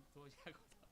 先脱一下口罩。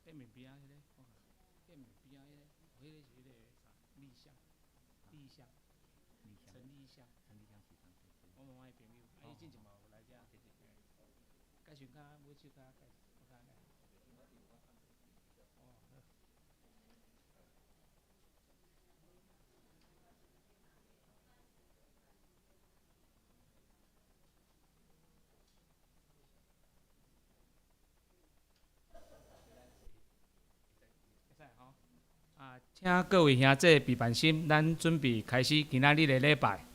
欸，面邊仔彼个，我看，欸面邊仔彼个，彼个是彼个啥？立香，立香，陳立香，陳立香是啥？我媽媽的朋友，啊，伊進前嘛有來遮。介紹較尾手較介紹，我看下。哦，好。會使吼。啊，請各位兄弟備辦心，咱準備開始今仔日的禮拜。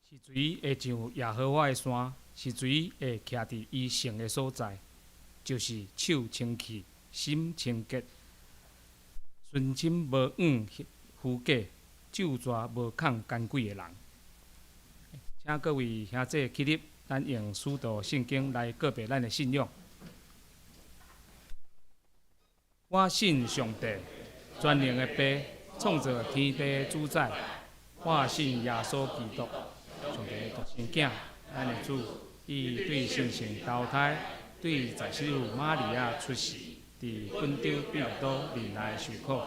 是誰會上耶和華的山？是誰會徛佇伊聖的所在？就是手清氣、心清潔、存心無枉虛假、咒詛無控奸詭的人。請各位兄弟起立，咱用使徒聖經來告白咱的信仰。我信上帝，全能的父，創造天地的主宰。我信耶穌基督，上帝的獨生囝，咱的主，伊對聖神投胎，對在聖母瑪利亞出世，佇本丟彼拉多忍耐受苦，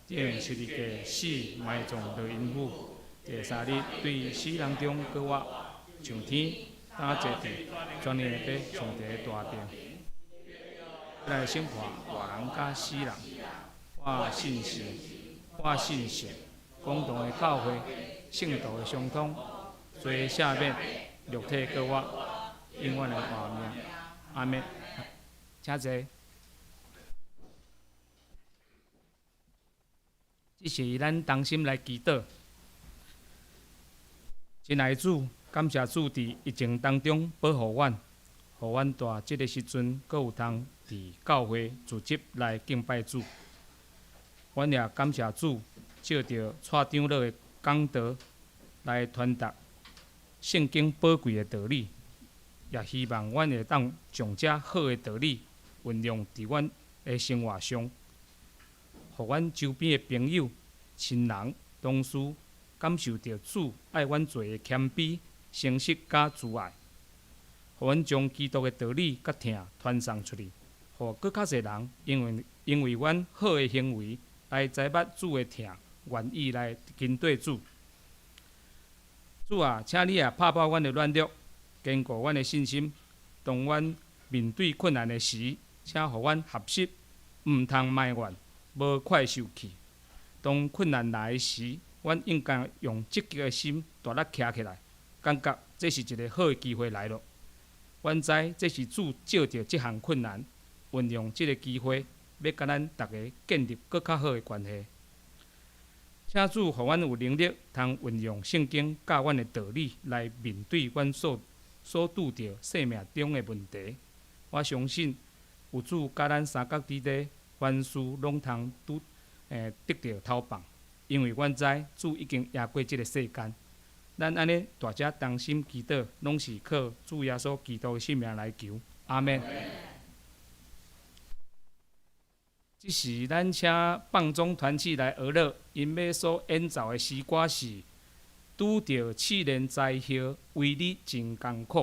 釘十字架死，埋葬落陰府，第三日對死人中閣活，上天，擔坐佇全能的父上帝的大殿，來審判活人佮死人。我信神，我信聖，公同的教會，聖徒的相通，罪赦免，肉體閣活，永遠的活命。阿們。請坐。這時咱同心來祈禱。親愛的主，感謝主佇疫情當中保護阮，予阮蹛這个時陣，閣有通佇教會聚集來敬拜主。阮也感謝主，藉著蔡長老的講道來傳達聖經寶貴的道理。也希望阮會當將這好的道理運用佇阮的生活上，予阮周邊的朋友、親人、同事感受著主愛阮做的謙卑、誠實佮慈愛，予阮將基督的道理佮疼傳送出去，予閣較濟人因為阮好的行為來知捌主的疼，願意來跟綴主。主啊，請你也拍破阮的軟弱，堅固阮的信心。當阮面對困難的時，請予阮學習，毋通埋怨，無快受氣。當困難來時，阮應該用積極的心大力徛起來，感覺這是一个好的機會來了。阮知這是主藉著這項困難，運用這个機會，欲佮咱逐个建立閣較好的關係。請主予阮有能力，通運用聖經教阮的道理來面對阮所拄著生命中的問題。我相信有主佮咱相佮佇咧，凡事攏通拄得著頭放，因為阮知主已經贏過這个世間。咱按呢大家同心祈禱，攏是靠主耶穌基督的聖名來求。阿們。這時，咱請放縱團體來學樂，𪜶欲所演奏的詩歌是《拄著試煉災禍，為你真艱苦》。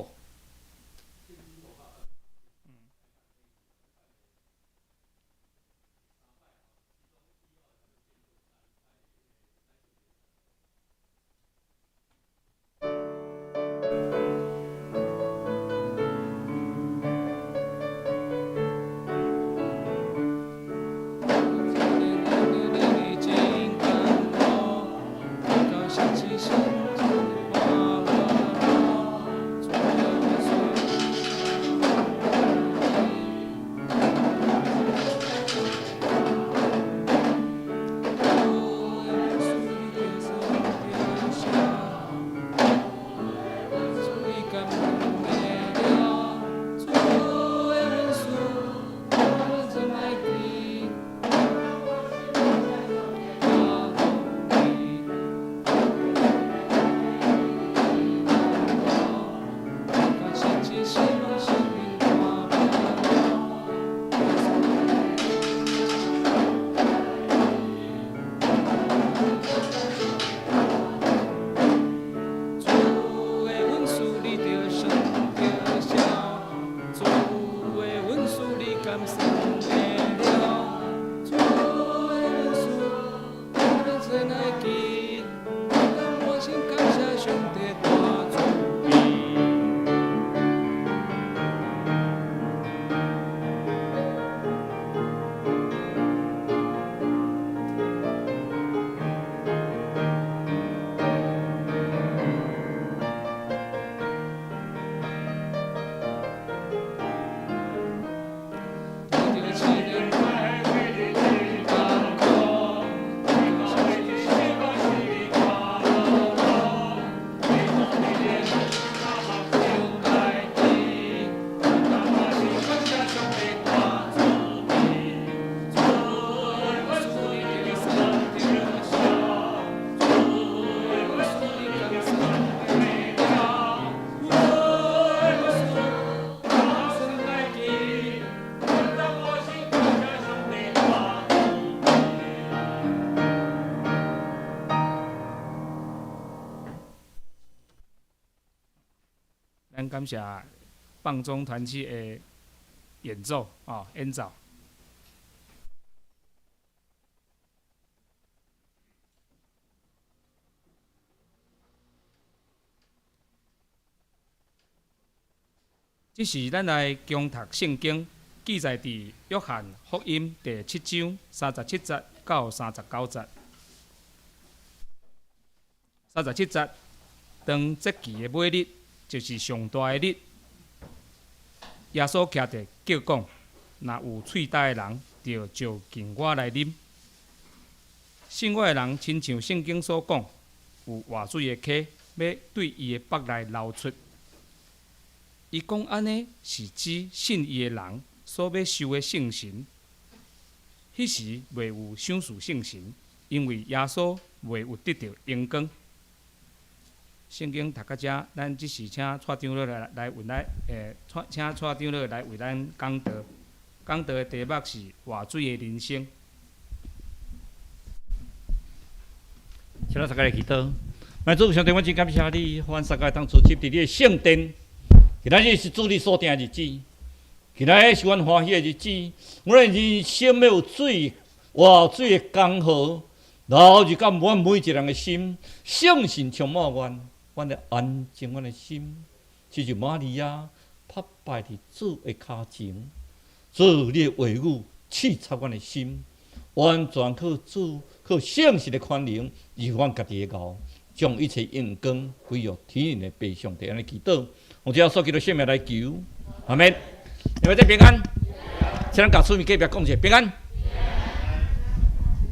咱感謝放縱團體的演奏，哦，演奏。這時，咱來恭讀聖經，記載佇約翰福音第七章三十七節到三十九節。三十七節，當節期的尾日，就是上大的日，耶穌徛佇叫講：若有喙焦的人，就就近我來啉。信我的人，親像聖經所講，有活水的溪欲對伊的腹內流出。伊講按呢，是指信伊的人所欲受的聖神。彼時未有賞賜聖神，因為耶穌未有得著榮光。聖經讀到遮，咱這時請蔡長老來為咱，請蔡長老來為咱講道。講道的題目是活水的人生。請咱大家來祈禱。咱主上帝，我真感謝你，予阮三個當聚集佇你的聖殿。今仔日是主你所定的日子，今仔日是阮歡喜的日子。阮的人生欲有水，活水的江河，流入到阮每一個人的心，聖神充滿阮，阮的安靜阮的心，親像瑪利亞拍敗佇主的跤前，主你的話語刺插阮的心，完全靠主，靠聖神的權能，入阮家己的腦，將一切榮光歸予天父的父上帝，按呢祈禱，奉主耶穌基督聖名來求，阿們。你們這平安，請咱共厝邊隔壁講一下平安。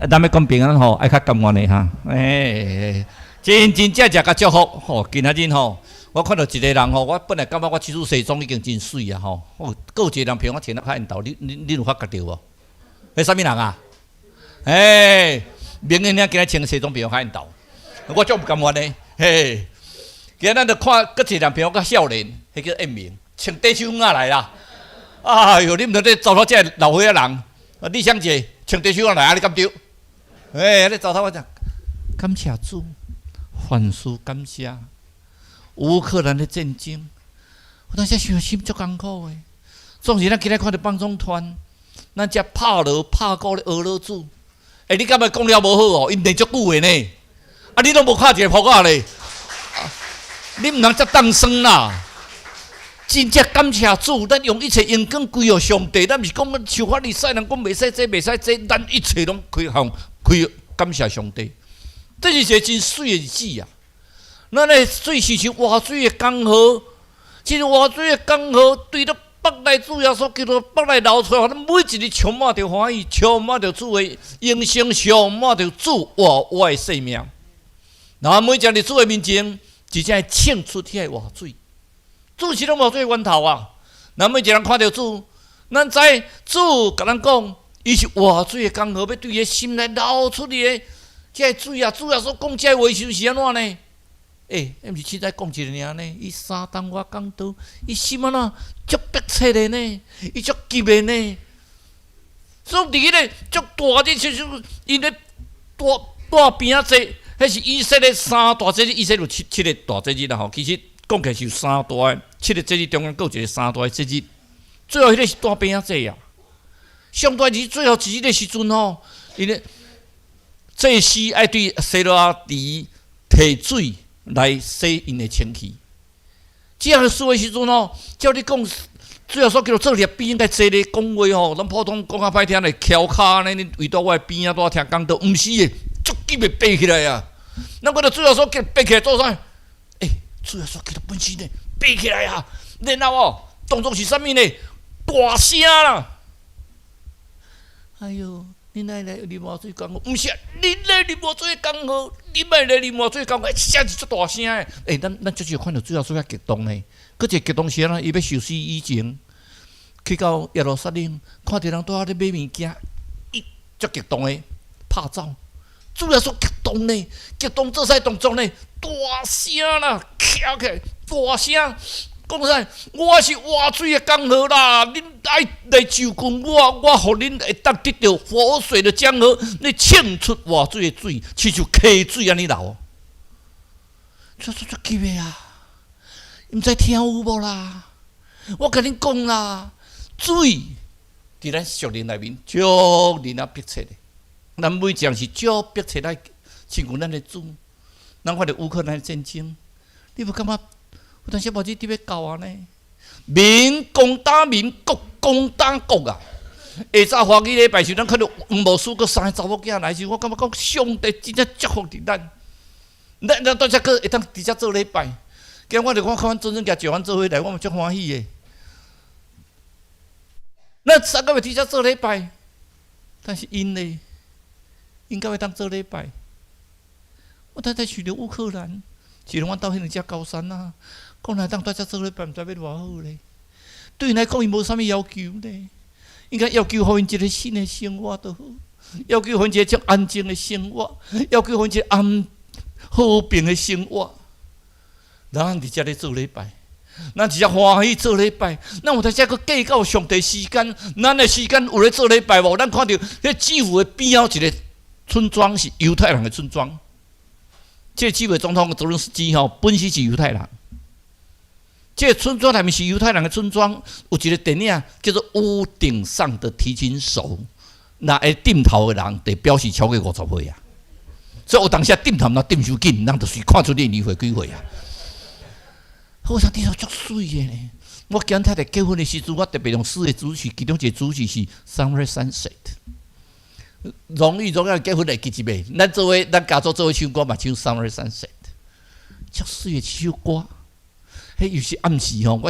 啊，咱欲講平安吼，愛較甘願的哈。欸，真真正正共祝福吼，今仔日吼，我看著一个人吼，我本來感覺我這身西裝已經真媠啊吼，哦，閣有一個人比我穿得較緣投，你有發覺著無？彼啥物人啊？欸，明顯領今仔穿西裝比我較緣投。我足毋甘願的，嘿！今仔咱著看，閣一個人比我較少年，彼叫燕明，穿短袖仔來啦。哎喲，你毋知咧糟蹋這个老歲仔人，啊！你想者穿短袖仔來，啊，你敢對？欸，你糟蹋我者，感謝主，凡事感謝。烏克蘭的戰爭，有當時想心足艱苦的。總是咱今仔看著放縱團，咱遮拍鑼拍鼓咧呵咾主。欸，你感覺講了無好哦？𪜶練足久的呢。啊！你攏無敲一个噗仔咧，你毋通遮當耍啦！真正感謝主，咱用一切榮光歸予上帝。咱毋是講像法利賽人講袂使這袂使這，咱一切攏開放開感謝上帝。這是一个真媠的日子啊！咱的水是像活水的江河，這個活水的江河對著腹內主耶穌基督腹內流出來，咱每一日充滿著歡喜，充滿著主的榮生，充滿著主活活的生命。然後每一日主的面前，真正會衝出遐個活水，主是攏活水源頭啊！咱每一個人看著主，咱知主共咱講，伊是活水的江河，欲對伊的心內流出去的這个水啊！主耶穌講這个話時是按怎呢？欸，毋是凊彩講一个爾呢？伊3冬外講道，伊心按怎足迫切的呢？伊足急的呢？所以佇彼个足大日，就是𪜶咧大大餅節。彼是以色列三大節日，以色列有七個大節日啦吼。其實講起來是有三大的，七個節日中間閣有一個三大的節日。最後彼個是大餅節啊！上大日最後一日的時陣吼，𪜶咧祭司愛對西羅亞池提水來洗𪜶的清氣。這樣事的時陣吼，照你講，主耶穌叫做佇邊仔坐咧講話吼，咱普通講較歹聽咧，翹跤按呢，圍佇我的邊仔拄聽講道，毋是的。足急的爬起來啊！咱看著主耶穌叫爬起來做啥？欸，主耶穌基督本身呢，爬起來啊！然後哦，動作是啥物呢？大聲啦！哎喲，恁愛來啉活水江河？毋是啊，恁來啉活水江河，恁愛來啉活水江河，聲是足大聲的。欸，咱足少看著主耶穌遐激動呢。閣一個激動是按怎？伊欲受死以前，去到耶路撒冷，看著人拄仔咧買物件，伊足激動的拍走。主耶穌激動呢，激動做啥動作呢？大聲啦，徛起來，大聲講啥？我是活水的江河啦！恁愛來就近我，我予恁會當得著活水的江河，你衝出活水的水，親像溪水按呢流。這這足急的啊！毋知聽有無啦？我共恁講啦，水佇咱屬靈內面足爾仔迫切的。咱每一人是足迫切來親近咱的主，咱看著烏克蘭戰爭，你無感覺有當時無日佇欲到啊呢？民攻打民，國攻打國啊！下早華語禮拜時，咱看著黃牧師閣三个查某囝來時，我感覺講上帝真正祝福佇咱。咱拄才閣會當佇遮做禮拜，今日我就看看阮祖孫舉阮做伙來，我嘛足歡喜的。咱三個欲佇遮做禮拜，但是𪜶呢？𪜶敢會當做禮拜？我拄才想著烏克蘭，是阮兜彼兩隻高山啊，講來當蹛遮做禮拜，毋知欲偌好咧。對𪜶來講，伊無啥物要求咧，應該要求予𪜶一个新的生活就好，要求予𪜶一个足安靜的生活，要求予𪜶一个安和平的生活。咱佇遮咧做禮拜，咱佇遮歡喜做禮拜，咱有當時閣計較上帝時間，咱的時間有咧做禮拜無？咱看著彼基輔的邊仔一個村莊是猶太人的村莊，這個基輔總統澤倫斯基吼，本身是猶太人。這個村莊內面是猶太人的村莊，有一個電影叫做《屋頂上的提琴手》，若會點頭的人，就表示超過50歲啊。所以有當時點頭若點傷緊，人就是看出你年歲幾歲啊。好像聽說足媠的呢。我今太太結婚的時陣，我特別用四個主曲，其中一個主曲是《Summer Sunset》。榮譽榮耀結婚會記一未？咱做伙，咱家族做伙唱歌嘛，唱《Summer Sunset》。足媠的一首歌。彼又是暗時吼，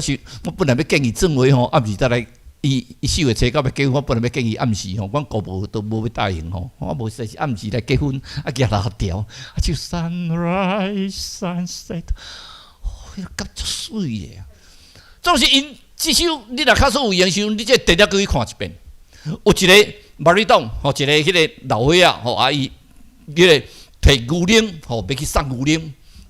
我本來欲建議鄭偉吼，暗時再來伊伊4月初九欲結婚，我本來欲建議暗時吼，阮姑婆都無欲答應吼，我無說是暗時來結婚，啊舉蠟燭，啊唱 Sunrise Sunset，哦，彼個感足媠的。總是𪜶這首，你若較少有閒時陣，你這個電影閣去看一遍。有一個 baritone 吼，一個彼個老歲仔吼，啊伊彼個提牛奶吼，欲去送牛奶，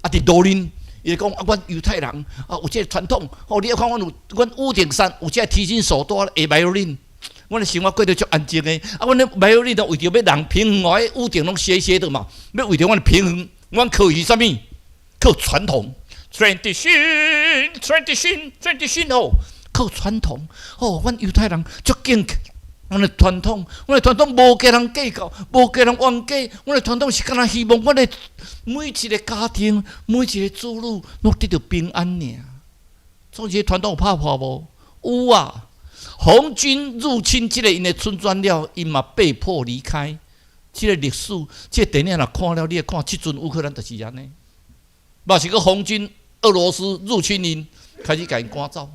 啊佇路面。伊就講啊，阮猶太人啊有這個傳統，吼，你愛看阮有阮屋頂上有這個提琴手帶下 violin，阮的生活過得足安靜的。啊，阮的 violin 都為著欲人平衡，哦，屋頂攏斜斜的嘛，欲為著阮的平衡，阮靠是啥物？靠傳統，tradition，tradition，tradition 哦，靠傳統。哦，阮猶太人足敬阮的傳統，阮的傳統無共人計較，無共人冤家。阮的傳統是敢若希望阮的每一個家庭、每一個子女攏得著平安爾。總是傳統有拍破無？有啊！紅軍入侵這個𪜶的村莊了，𪜶嘛被迫離開。這個歷史，這個電影若看了，你會看，這陣烏克蘭就是按呢。嘛是閣紅軍俄羅斯入侵𪜶，開始共𪜶趕走。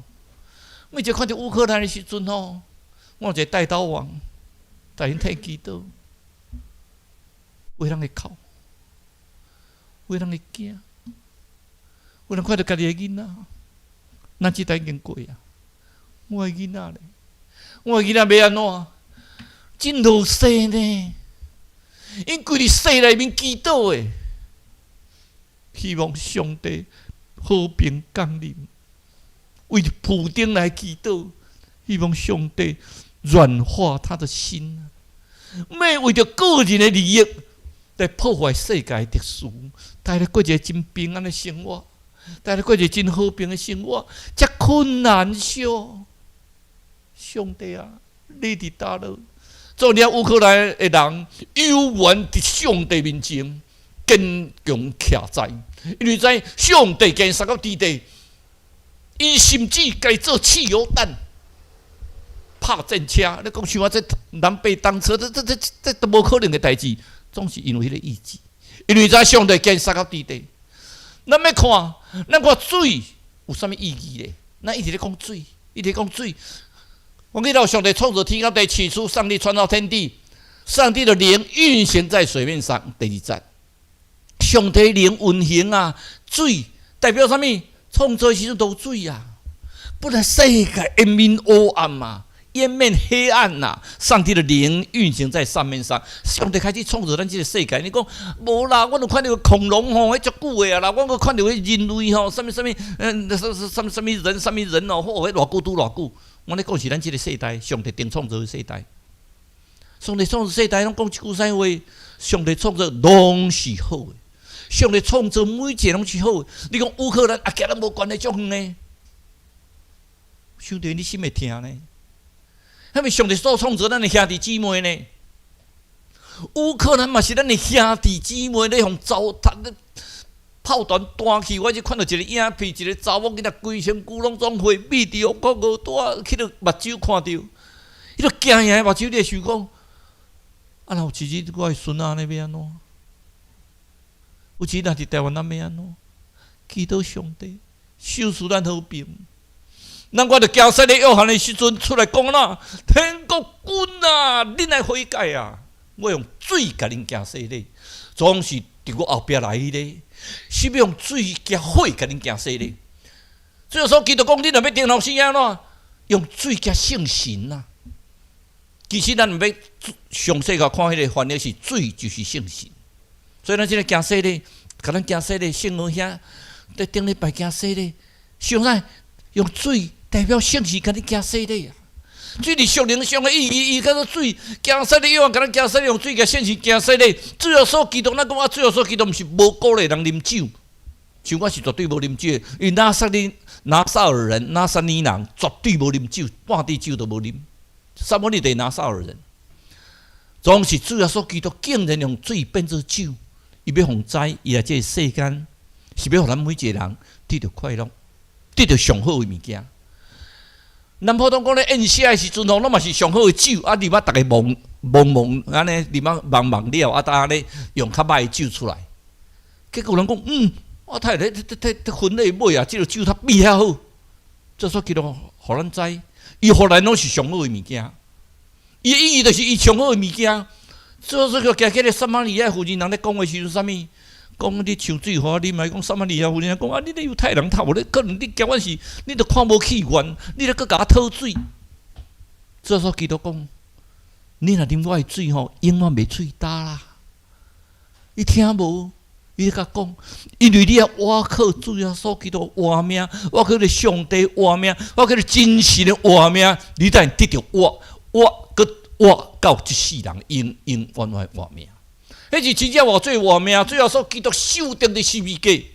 每一個看著烏克蘭的時陣吼，我有一個代禱王，帶𪜶替祈禱，有人會哭，有人會驚，有人看著家己的囡仔，咱這代已經過啊，我的囡仔咧，我的囡仔欲按怎？真落勢呢，𪜶規日室內面祈禱的，希望上帝和平降臨，為普丁來祈禱，希望上帝軟化他的心，莫為著個人的利益來破壞世界秩序，大家過一個真平安的生活，大家過一個真和平的生活，遮困難小。上帝啊，你佇佗落？做了烏克蘭的人，猶原佇上帝面前堅強徛在，因為知上帝既然殺到地底，伊甚至改做汽油彈。拍戰車，你講像我這南北當車，這這這這都無可能的代誌，總是因為彼個意志，因為知上帝既然殺到地底。咱欲看，咱看水有啥物意義咧？咱一直咧講水，一直講水。我記得上帝創造天甲地，起初上帝創造天地，上帝的靈運行在水面上。第二節，上帝靈運行啊，水代表啥物？創造時陣都有水啊，本來世界一面黑暗嘛。掩面黑暗呐！上帝的靈運行在上面上，上帝開始創造咱這個世界。你講無啦？我有看著恐龍吼，彼足久的啊啦！我閣看著彼人類吼，啥物啥物，啥啥啥物人，啥物人哦，嚯，彼偌久拄偌久。我咧講是咱這個世代，上帝頂創造的世代。上帝創造世代，攏講一句啥話？上帝創造攏是好的，上帝創造每一個攏是好的。你講烏克蘭啊，共咱無關係足遠呢？上帝，你心會疼呢？彼是上帝所創造咱的兄弟姊妹呢？烏克蘭嘛是咱的兄弟姊妹，咧予糟蹋，炮彈彈去，我只看著一個影片，一個查某囡仔規身軀攏總血，鼻滴予國無帶去著目睭看著，伊就驚贏目睭，你會想講，啊，若有一日我的孫仔按呢欲按怎？有一日若佇台灣，咱欲按怎？祈禱上帝，賞賜咱和平。難怪著行洗禮約翰的時陣出來講啦，天國近啊，恁愛悔改啊！我用水共恁行洗禮，總是佇我後壁來彼个，是欲用水加火共恁行洗禮。主耶穌基督講，恁若欲等候死按怎？用水加聖神啊！其實咱毋欲詳細共看彼個翻譯是水就是聖神，所以咱這個行洗禮，共咱行洗禮聖母兄，佇頂禮拜行洗禮，上來用水代表聖神共你行洗禮啊。水佇屬靈上的意義，伊叫做水行洗禮，約翰共咱行洗禮，用水共聖神行洗禮。主耶穌基督，咱講啊，主耶穌基督毋是無鼓勵人啉酒，像我是絕對無啉酒的，因為拿撒勒拿撒勒人、拿撒尼人絕對無啉酒，半滴酒都無啉。撒瑪利的拿撒勒人，總是主耶穌基督竟然用水變做酒，伊欲予知，伊來這個世間是欲予咱每一個人得著快樂，得著上好的物件。咱普通講咧宴席的時陣吼，攏嘛是上好的酒，啊，啉啊，逐家懵懵懵按呢，啉啊茫茫了，啊，才按呢用較歹的酒出來。結果人講，我睇咧，咧咧婚禮尾啊，這個酒較比較好。這所記錄予咱知，伊予咱攏是上好的物件。伊的意義就是伊上好的物件。所以說，行起來撒瑪利亞婦人人咧講話時陣，啥物？講你搶水予我啉，伊講撒瑪利亞婦人講啊，你咧猶太人頭無咧，可能你驚阮是，你都看無起阮，你咧閣共我討水。主耶穌基督講，你若啉我的水吼，永遠袂喙焦啦。伊聽無？伊共講，因為你愛倚靠主耶穌基督活命，倚靠咧上帝活命，倚靠咧真實的活命，你才會得著活，活閣活到這世人永永遠遠活命。彼是真正活做活命，主耶穌基督受釘佇十字架。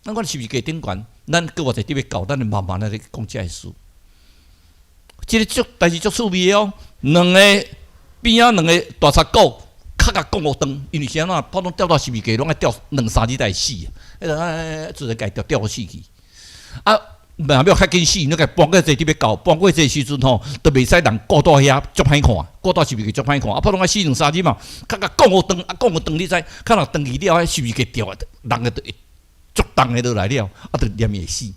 咱看十字架頂懸，咱閣偌濟得欲到，咱就慢慢仔咧講這个事。這个足代誌足趣味的哦，兩個邊仔兩個大賊鼓，較共摃予斷，因為是按怎，普通吊到十字架攏愛吊兩三日才會死啊！彼個啊，做者共吊吊死去。啊，若欲較緊死，你共搬過這得欲到，搬過這時陣吼，都袂使人顧蹛遐，足歹看，顧蹛十字架足歹看。啊，普通愛死兩三日嘛，較共摃予斷，啊，摃予斷，你知，較若斷去了，彼十字架吊，人個就會足重的落來了，啊，就連會死。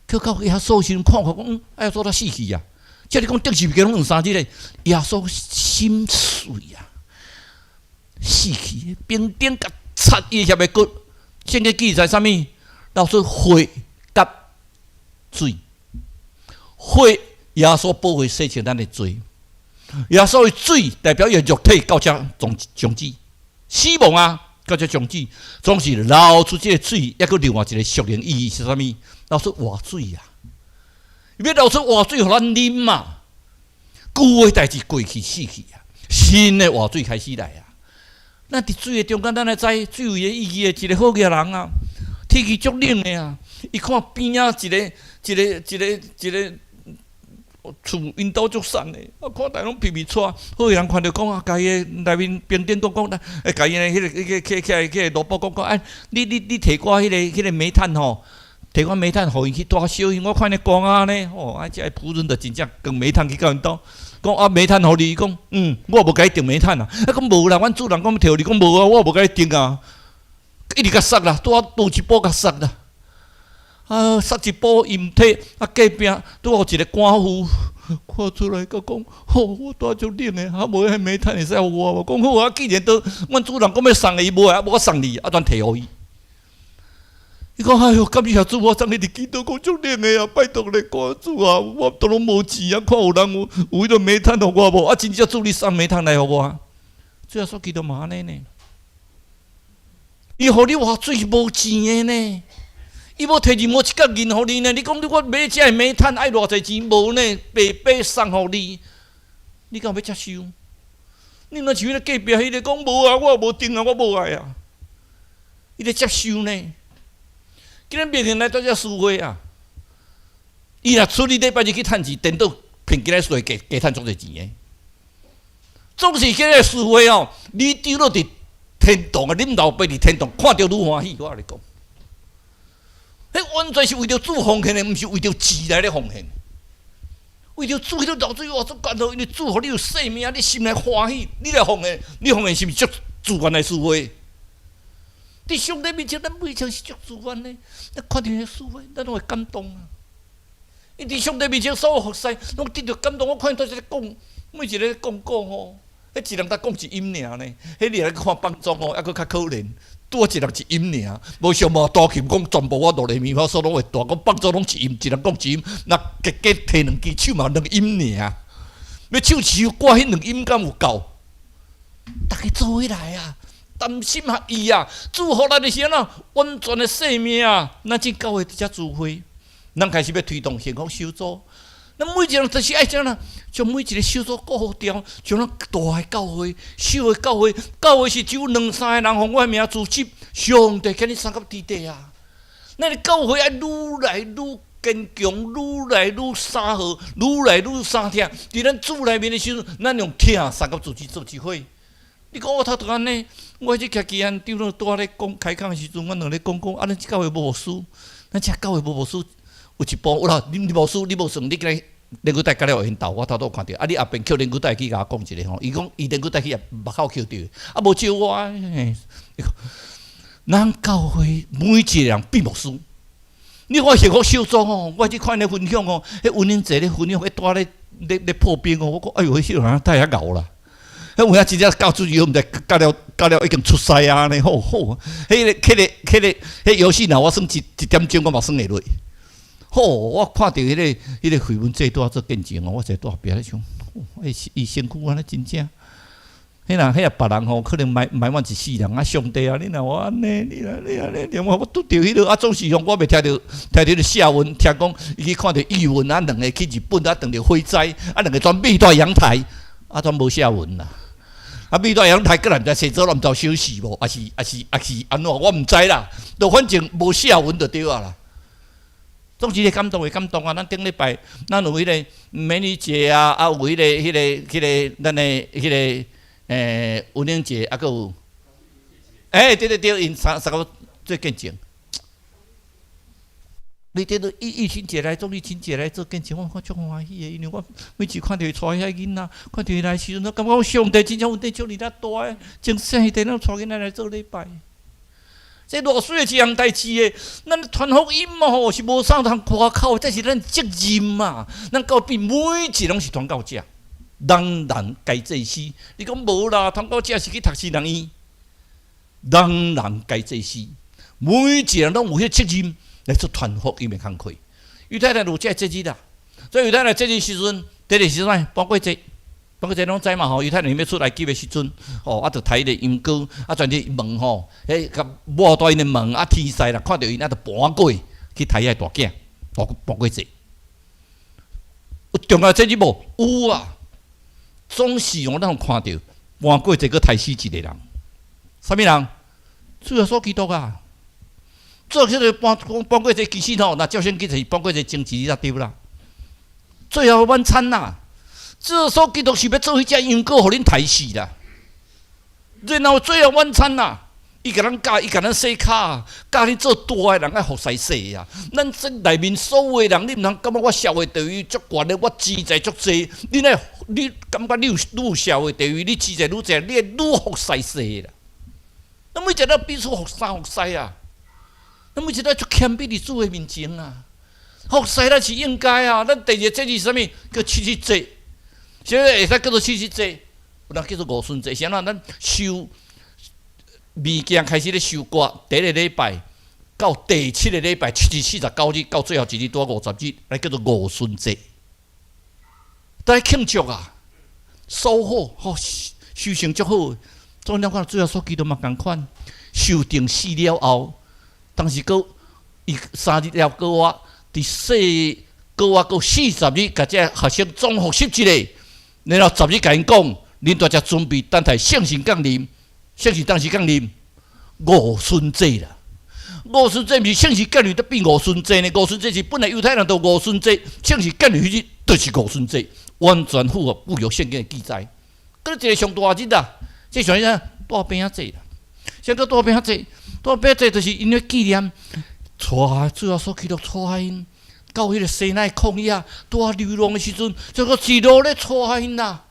去到耶穌時陣看看講，啊，耶穌怎死去啊？照你講釘十字架攏兩三日咧，耶穌心碎啊，死去，兵丁共插伊的肋骨，聖經記載啥物？流出血佮水，血耶穌寶血洗淨咱的罪，耶穌的水代表伊的肉體到這終終止，死亡啊，到這終止，總是流出這個水，抑閣另外一個屬靈意義是啥物？流出活水啊！欲流出活水予咱啉嘛？舊的代誌過去死去啊，新的活水開始來啊！咱佇水的中間，咱來知水有伊的意義的一個好額人啊，天氣足冷的啊，伊看邊仔一個一個一個一個厝，𪜶兜足散的，啊，看逐家攏皮皮掣，好額人看著講啊，共伊的內面兵丁講講，欸，共伊的彼個彼個起起來起來奴僕講講，哎，你你你提我彼个彼个煤炭吼，提我煤炭，予伊去大燒，因我看咧寒啊呢，吼，啊，這个僕人就真正扛煤炭去到𪜶兜，講啊煤炭予你，伊講嗯，我無共你訂煤炭啊，啊講無啦，阮主人講欲提予你，講無啊，我無共你訂啊，一直共捒啦，拄仔倒一步共捒啦，啊，捒一步伊毋提，啊隔壁拄好一个寡婦看出來，佮講，吼，我拄仔足冷的，啊無彼煤炭會使予我無？講好啊，既然都阮主人講欲送的，伊無愛，啊無我送你，啊轉提予伊。伊講哎喲，感謝主，我昨日佇祈禱講足冷的啊，拜託咧，主啊，我都攏無錢啊，看有人有有彼個煤炭予我無？啊，真正主你送煤炭來予我，主耶穌基督嘛按呢呢？伊予你活水無錢的呢？伊無提任何一角銀予你呢？你講你我買這个煤炭愛偌濟錢？無呢，白白送予你，你敢有欲接受？你若像彼個隔壁彼個講無啊，我無訂啊，我無愛啊，伊咧接受呢？今日明顯來到這施會啊！伊若出禮拜日去趁錢，顛倒騙今仔稅加加趁足濟錢的。總是今日施會哦，你丟落佇天堂啊！恁老爸佇天堂看著愈歡喜，我共你講。彼完全是為著主奉獻的，毋是為著錢來咧奉獻。為著主彼個流水哇，足艱苦，因為主予你有生命，你心內歡喜，你來奉獻，你奉獻是毋是足自願來施會？佇上帝面前，咱每一是足自願的。咱看著彼施會，咱攏會感動啊！伊佇上帝面前所有服侍，攏得著感動。我看𪜶在講，每一個講講吼，彼一人才講一音爾呢。彼你來看放縱吼，抑閣較可憐。拄仔一人一音爾，無像無大琴講全部我哆來咪發嗦攏會彈，講放縱攏一音，一人講一音，若加加提兩支手嘛兩音爾。欲唱一首歌，彼兩音敢有夠？逐家做伙來啊！同心合意啊！主予咱的是按怎完全的生命啊！咱進教會佇遮聚會，咱開始欲推動幸福小組。咱每一個人就是愛怎啦？將每一個小組顧好牢，將咱大的教會、小的教會，教會是只有兩三個人奉我的名組織，上帝叫你三甲佇地啊！咱的教會愛愈來愈堅強，愈來愈相合，愈來愈相疼。佇咱主內面的時陣，咱用疼相佮組織做一伙。你講我頭拄按呢？我彼徛基安長老拄仔咧講開講的時陣，阮兩咧講講，啊，咱這教會無牧師，咱這教會無牧師，有一部有啦，你牧師你無算，你今日連骨帶甲了緣投，我頭拄有看著，啊，你後邊抾連骨帶去共我講一下吼，伊講伊連骨帶去目口抾著，啊，無招我，嘿，咱教會每一個人變牧師。你看幸福小組吼，我去看𪜶分享吼，彼溫馨姐咧分享，彼拄仔咧咧咧破冰吼，我講哎喲，彼個人太遐𠢕啦！彼有影真正教主以後，毋知教了教了已經出師啊按呢好好，彼個彼遊戲若我算一點鐘，我嘛算會落。好，我看著彼個惠文姐拄仔做見證哦，我坐佇後壁咧想，伊伊身軀按呢真正。彼若彼若別人吼，可能埋埋怨一世人啊！上帝啊，你若我按呢，你若你按呢，連我我拄著彼落啊，總是讓我袂聽著聽著彼個下文，聽講伊去看著異聞啊，兩个去日本啊，碰著火災啊，兩個全覕佇陽台啊，全無下文啦。啊，覕佇陽台，閣來毋知生做，毋知燒死無，抑是抑是抑是按怎，我毋知啦。就反正無下文就對啊啦。總之會感動會感動啊！咱頂禮拜咱有彼個美女節啊，啊有彼個咱的彼個。溫玲姐啊，閣有，欸，對對對，𪜶三三個做見證。你佇咧疫疫情節來，總疫情節來做見證，我看足歡喜的，因為我每次看著伊帶遐囡仔，看著伊來時陣，我感覺上帝真正恩典祝爾大，從細漢咱帶囡仔來做禮拜。這偌媠的一項代誌的，咱傳福音嘛吼是無啥通誇口，這是咱責任嘛。咱教會每一個攏是傳教者。人人皆祭司，你講無啦？傳教者是去讀神學院，人人皆祭司，每一個人攏有彼個責任來做傳福音的工課。猶太人有這個節日啦，所以猶太人節日時陣，第一個時陣搬過節，搬過節攏知嘛吼？猶太人欲出埃及的時陣，吼啊，就刣彼個羊羔，啊，全佇門吼，彼共抹大𪜶的門，啊，天使啦，看著𪜶啊，就搬過去刣遐大囝，大搬過節。有重要節日無？有啊。總是用咱看著搬過節閣刣死一個人，啥物人？主耶穌基督啊！做這個搬搬過節，其實吼，若照聖經就是搬過節前一日才對啦。最後晚餐啦，主耶穌基督是欲做彼隻羊羔，予恁刣死啦。然後最後晚餐啦，伊共咱教，伊共咱洗跤，教你做大的人愛服侍細的啊。咱這內面所有的人，你毋通感覺我社會地位足懸的，我錢財足濟，你若你感覺你有愈有社會地位，你錢財愈濟，你會愈服侍細的啦。咱每一個彼此服侍服侍啊，咱每一個足謙卑佇主的面前啊，服侍咱是應該啊。咱第二個節日是啥物？叫七日節，啥物會使叫做七日節？有人叫做五旬節，是按怎？咱收物件開始咧收割，第一個禮拜到第七個禮拜，七七四十九日到最後一日拄50日，來叫做五旬節。在慶祝啊，收穫吼，收成足好。總之看主耶穌基督嘛仝款，受釘死了後，當時閣伊3日了閣活，佇世閣活閣40日，共這學生總複習一下，然後十日共𪜶講，恁大家準備等待聖神降臨，聖神當時降臨五旬節啦。五旬節毋是聖神降臨，才變五旬節呢？五旬節是本來猶太人都五旬節，聖神降臨彼日就是五旬節，完全符合舊約聖經的記載。閣一個上大日啊，這上啥？大餅仔節啦。啥叫大餅仔節？大餅仔節就是𪜶咧紀念，帶主耶穌基督帶𪜶到彼個西奈曠野，拄仔流浪的時陣，這個一路咧帶𪜶啦，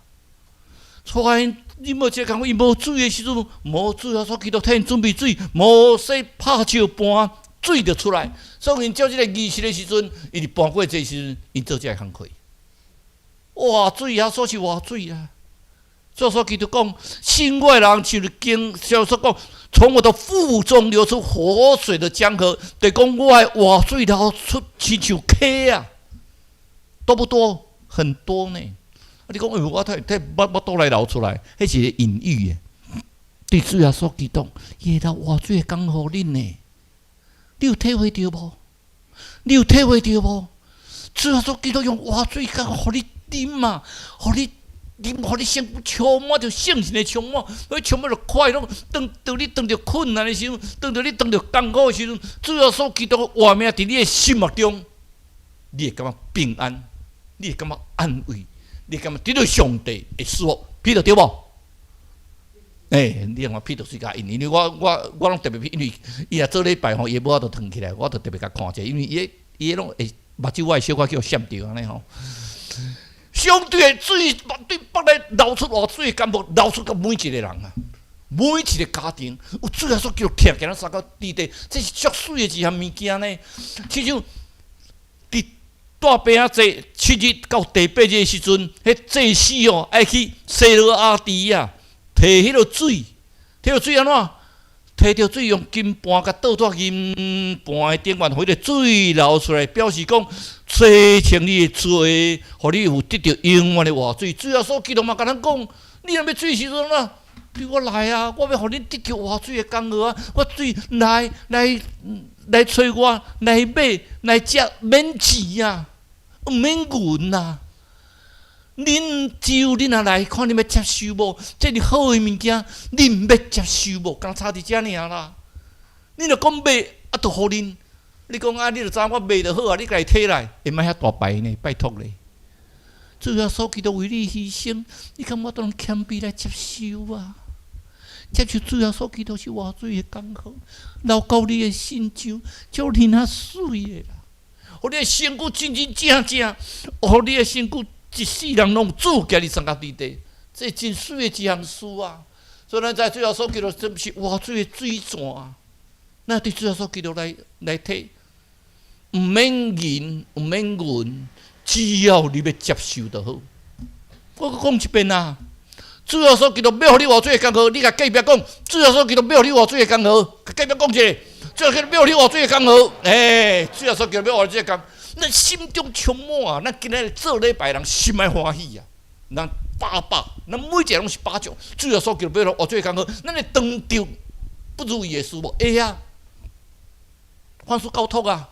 帶𪜶。你無一個講，伊無水的時陣，無主耶穌基督替𪜶準備水，摩西拍石盤，水就出來。所以𪜶照這個儀式的時陣，伊佇搬過節時陣，𪜶做這個工課。活水啊，說是活水啊！主耶穌基督講，信我的人就是經，主耶穌講，從我的腹中流出活水的江河，就講我的活水流出親像溪啊，多不多？很多呢。啊！你講，哎喲，我佇佇腹肚來流出來，彼是隱喻的。對主耶穌基督，伊會流活水的江河恁呢？你有體會著無？你有體會著無？主耶穌基督用活水江予你啉啊，予你啉，予你身軀充滿著聖神的充滿，予你充滿著快樂。當你當著困難的時陣，當著你當著艱苦的時陣，主耶穌基督的活命佇你的心目中，你會感覺平安，你會感覺安慰，你會感覺得著上帝的祝福，彼得對無？欸，你看彼得水較因，因為我攏特別，因為伊若做禮拜吼，伊無法度轉起來，我就特別共看者，因為伊攏會目睭我會小可叫閃著按呢吼。上帝的水對腹內流出活水的甘泉，流出到每一個人啊，每一個家庭，有主耶穌基督疼行咱三個弟弟，這是足媠的一項物件呢。親像佇大伯仔祭7日到第八日的時陣，彼祭司哦愛去西羅亞池啊，提彼个水，提著水按怎？提著水用金盤共倒佇銀盤的頂懸，予彼个水流出來，表示講洗清你的罪，予你有得著永遠的活水。主耶穌基督嘛，共咱講，你若欲水時陣啊，對我來啊，我欲予恁得著活水的江河啊！我水來來來揣我來買來食，免錢啊，毋免銀啊。恁只有恁若來看，恁欲接受無？這是好的物件，恁欲接受無？敢若差佇遮爾啦。恁若講欲，啊，就予恁。你講啊，你著知我賣就好啊，你家己提來，會莫遐大牌呢？拜託咧。主耶穌基督為你犧牲，你敢無當謙卑來接受啊？接受主耶穌基督是活水的江河，流到你的身上，就恁遐媠的啦。予你的身軀真真正正，予你的身軀一世人攏主行佇三角地底，這真媠的一項事啊！所以咱知主耶穌基督真是活水的水泉啊！咱對主耶穌基督來來提，毋免銀，毋免銀，只要你欲接受就好。我閣講一遍啊！主耶穌基督欲予你活水的江河，你共隔壁講，主耶穌基督欲予你活水的江河，共隔壁講一下，主耶穌基督欲予你活水的江河，欸，主耶穌基督欲予你這個江，咱心中充滿啊！咱今仔日做禮拜人心愛歡喜啊！咱百百，咱每一個攏是百種。主耶穌基督欲予活水的江河，咱會當著不如意的事無？會啊，凡事交託啊！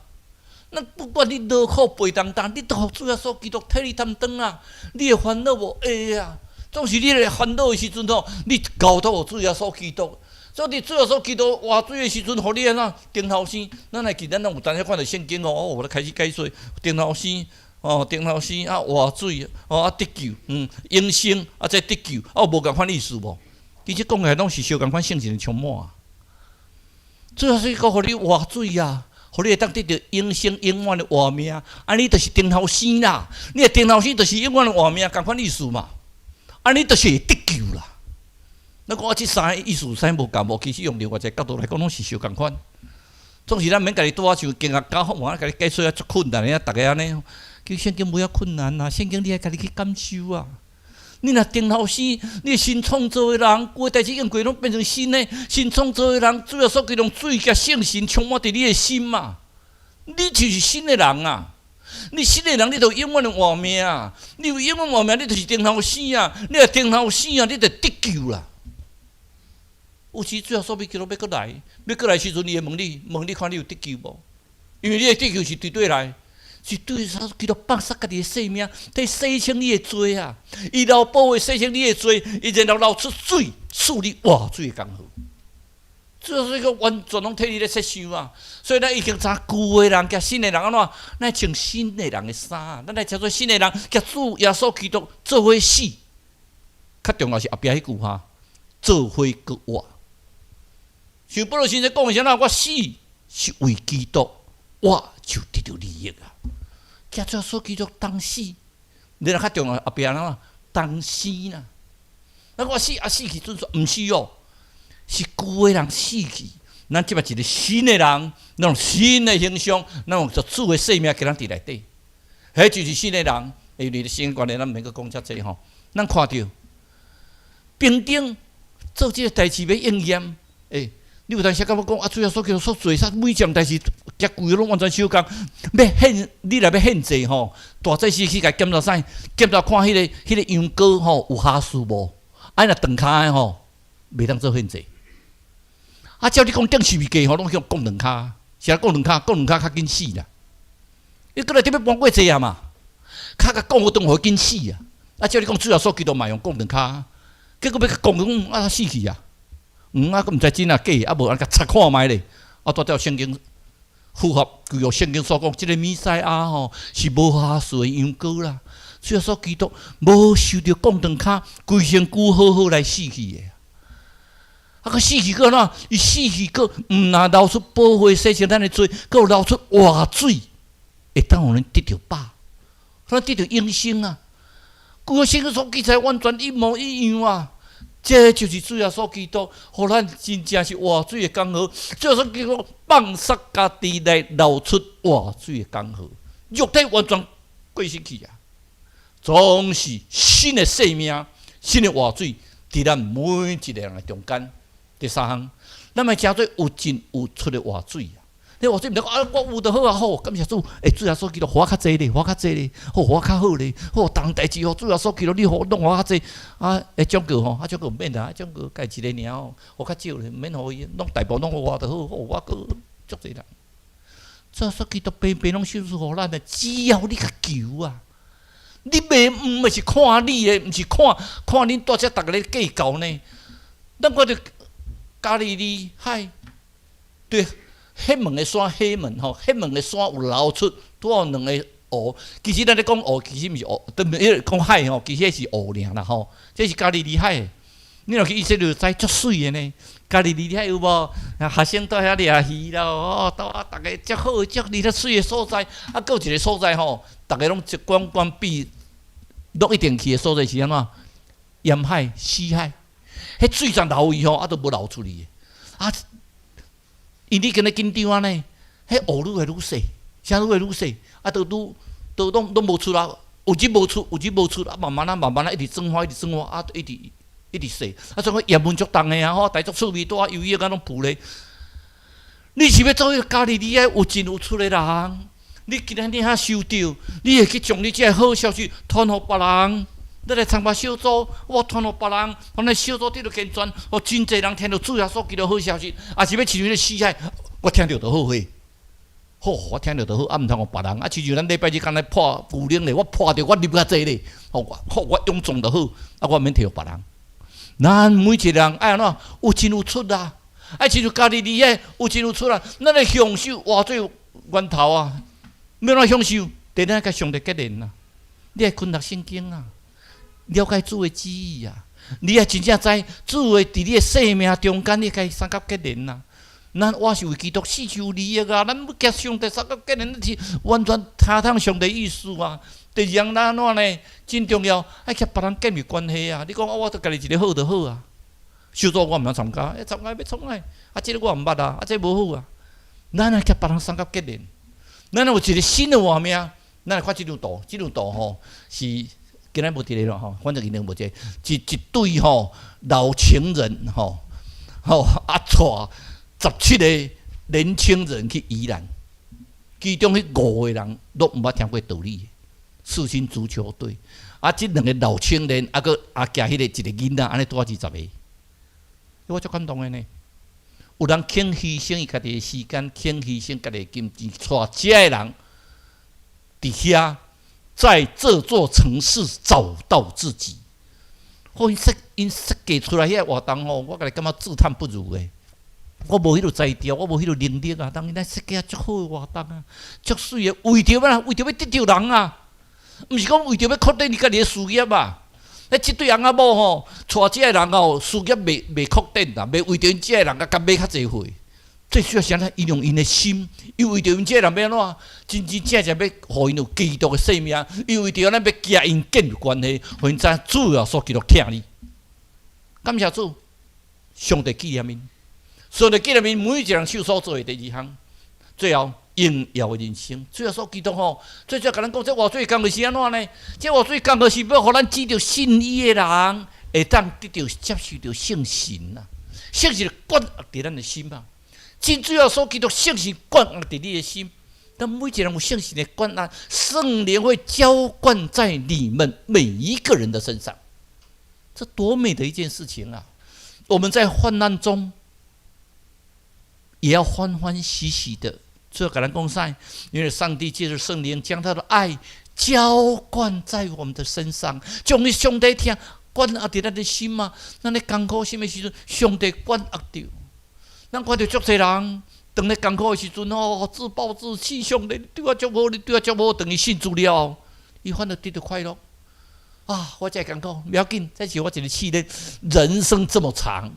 咱不管你勞苦背重擔，你都予主耶穌基督替你擔當啊！你會煩惱無？會啊！總是你咧煩惱的時陣吼，你交託予主耶穌基督。所以，主耶穌基督活水的時陣，予你按怎頂頭生？咱會記咱攏有當時看著聖經哦，我咧開始解說頂頭生哦，頂頭生啊，活水哦啊得救，永生啊，再得救啊，有無仝款意思無？其實講起來攏是相仝款聖神的充滿啊。主耶穌閣予你活水啊，予你會當得著永生永遠的活命，按呢就是頂頭生啦。你的頂頭生就是永遠的活命，仝款意思嘛。按呢就是會得救啦。咱講啊，這三个意思啥無仝無？其實用另外一個角度來講，攏是相仝款。總是咱免家己拄仔像經學教，我共你解說啊足困難的啊，逐个按呢。其實聖經無遐困難啊，聖經你愛家己去感受啊。你若頂頭生，你新創造的人，舊的代誌已經過，攏變成新的。新創造的人，主耶穌基督用水佮聖神充滿佇你的心嘛。你就是新的人啊！你新的人，你就永遠的活命啊！你有永遠活命，你就是頂頭生啊！你若頂頭生啊，你就得救啦。有時主耶穌基督欲閣來，欲閣來時陣，伊會問你，問你看你有得救無？因為你的得救是對佗來，是對耶穌基督放殺家己的性命，替洗清你的罪啊！伊流寶血洗清你的罪，伊然後流出水，賜你活水的江河。這是一個完全攏替你咧設想啊！所以咱已經知舊的人佮新的人按怎，咱穿新的人的衫，咱來穿做新的人，佮主耶穌基督做伙死。較重要是後壁彼句哈，做伙閣活。像保羅先生講的啥啦？我死是為基督，我就得著利益啊！佮主耶穌基督同死，你若較重要後壁按怎同生啦？那我死啊死去準算，毋是哦，是舊的人死去，咱這擺一個新的人，那種新的形象，咱用主的生命給咱佇內底，彼就是新的人。因為時間關係，咱毋免閣講遮濟吼。咱看著平頂做這個代誌欲應驗，欸，你有當時感覺講啊，主耶穌基督所做啥每件代誌，遮規個攏完全相仝。欲獻，你若欲獻祭吼，大祭司去共檢查啥？檢查看彼個羊羔吼有瑕疵無？啊，若長跤的吼，袂當做獻祭。啊，照你講釘十字架吼，攏予摃兩跤，是啊，摃兩跤，摃兩跤較緊死啦。你閣來得欲搬過濟啊嘛？較共摃好轉予緊死啊！啊，照你講主耶穌基督嘛予摃兩跤，結果欲共摃講啊死去啊！啊，閣毋知真抑假，啊無按共查看覓咧。啊，拄照聖經符合舊約聖經所講，這個彌賽亞吼是無瑕疵的羊羔啦。主耶穌基督無受著摃兩跤，規身軀好好來死去的。啊，閣死去閣按怎？伊死去閣毋若流出寶血洗淨咱的罪，閣有流出活水，會當予咱得著飽，予咱得著永生啊！舊約聖經所記載完全一模一樣啊！這就是主耶穌基督，予咱真正是活水的江河。主耶穌基督放殺家己來流出活水的江河，肉體完全過身去啊！總是新的生命、新的活水，佇咱每一個人的中間。第三項，咱愛成做有進有出的活水啊！你活水毋是講啊，我有就好啊，好，感謝主。欸，主耶穌基督予我較濟咧，予我較濟咧，好，予我較好咧，好，逐項代誌予主耶穌基督，你予我攏予我較濟。啊，彼長哥吼，啊長哥毋免啦，長哥家一个爾吼，予較少咧，毋免予伊，攏大部攏予我就好，好，我閣足濟人。主耶穌基督白白攏賞賜予咱的，只要你共求啊！你袂毋是看你的，毋是看看恁蹛遮逐个咧計較呢。咱看著加利利海，對，彼門的山，彼門吼，彼門的山有流出拄好兩個湖。其實咱咧講湖，其實毋是湖，對毋？彼個講海吼，其實彼是湖爾啦吼。這是加利利海。你若去以色列就知足媠的呢。加利利海有無？學生蹛遐掠魚啦，哦，蹛啊，逐个足好足哩咧媠的所在。啊，閣有一個所在吼，逐个攏一關關閉，攏一定去的所在是按怎？鹽海、死海。彼水全流去吼，啊，都無流出去。啊，因你敢若緊張按呢，彼湖愈來愈細，啥愈來愈細，啊，都愈都攏攏無出啊，有日無出，有日無出，啊，慢慢啊，慢慢啊，一直轉化，一直轉化，啊，一直一直細，啊，所以講鹽分足重的啊，吼，大足趣味，蹛仔游泳啊，攏浮咧。你是欲做彼個加利利海有進有出的人？你今仔日遐收著，你會去將你這个好消息傳予別人？你來參加小組，我傳予別人，予咱小組得著健全，予真濟人聽著主耶穌基督好消息，抑是欲親像彼個死海，我聽著就好伙，好，我聽著就好，啊，毋通予別人。啊，親像咱禮拜日敢若破牛奶咧，我破著我啉較濟咧，好，好，我勇壯就好，啊，我毋免提予別人。咱每一個人愛按怎有進有出啊？愛親像加利利海有進有出啊！咱來享受活水源頭啊！欲按怎享受？第一，共上帝結連啊！你愛勤讀聖經啊！了解主的旨意啊！你也真正知主會佇你的生命中間，你共伊相佮結連啊！咱我是為基督死求利益啊！咱欲共上帝相佮結連，咱是完全聽通上帝意思啊！第二樣咱按怎呢？真重要，愛共別人建立關係啊！你講我都家己一個好就好啊！小組我毋通參加，欸參加欲創啥？啊，這个我毋捌啊，啊，這無好啊！咱愛共別人相佮結連，咱有一個新的活命。咱來看這張圖，這張圖吼是。今仔無佇咧咯吼，反正伊兩無這個，一一對吼老情人吼，吼啊𤆬17個年輕人去宜蘭，其中彼五個人攏毋捌聽過道理，四星足球隊，啊，這兩個老青年啊，閣啊行彼個一個囡仔，按呢拄好20個，我足感動的呢。有人肯犧牲伊家己的時間，肯犧牲家己的金錢，𤆬這个人佇遐。在這座城市找到自己，吼！𪜶設計出來彼个活動吼，我家己感覺自嘆不如的。我無彼個才調，我無彼個能力啊。當𪜶來設計啊，足好的活動啊，足媠的，為著欲為著欲得著人啊，毋是講為著欲擴展伊家己的事業啊。彼這對翁仔某吼，𤆬這个人哦，事業袂袂擴展啦，袂為著𪜶這个人共買較濟歲。最主要是按怎？𪜶用𪜶的心，伊為著𪜶這个人欲按怎？真真正正欲予𪜶有基督的生命，伊為著咱欲共𪜶建立關係，予𪜶知主耶穌基督疼你。感謝主，上帝紀念𪜶，上帝紀念𪜶每一個人手所做的第二項，最後榮耀的人生。主耶穌基督吼，最主要共咱講，這活水江河是按怎呢？這活水江河是欲予咱指著信伊的人，會當得著接受著聖神啊！聖神灌壓佇咱的心啊！真主耶穌基督聖神灌壓佇你的心，當每一個人有聖神的灌壓，聖靈會澆灌在你們每一個人的身上，這多美的一件事情啊！我們在患難中，也要歡歡喜喜的。主共咱講啥？因為上帝借著聖靈將他的愛澆灌在我們的身上，將伊上帝疼灌壓佇咱的心嘛。咱咧艱苦心的時陣，上帝灌壓著。咱看著足濟人，當咧艱苦的時陣哦，自暴自棄，上帝你對我足好，你對我足好，當伊信主了後，伊反而得著快樂。啊，我這艱苦，無要緊，這是我一個試煉。人生這麼長，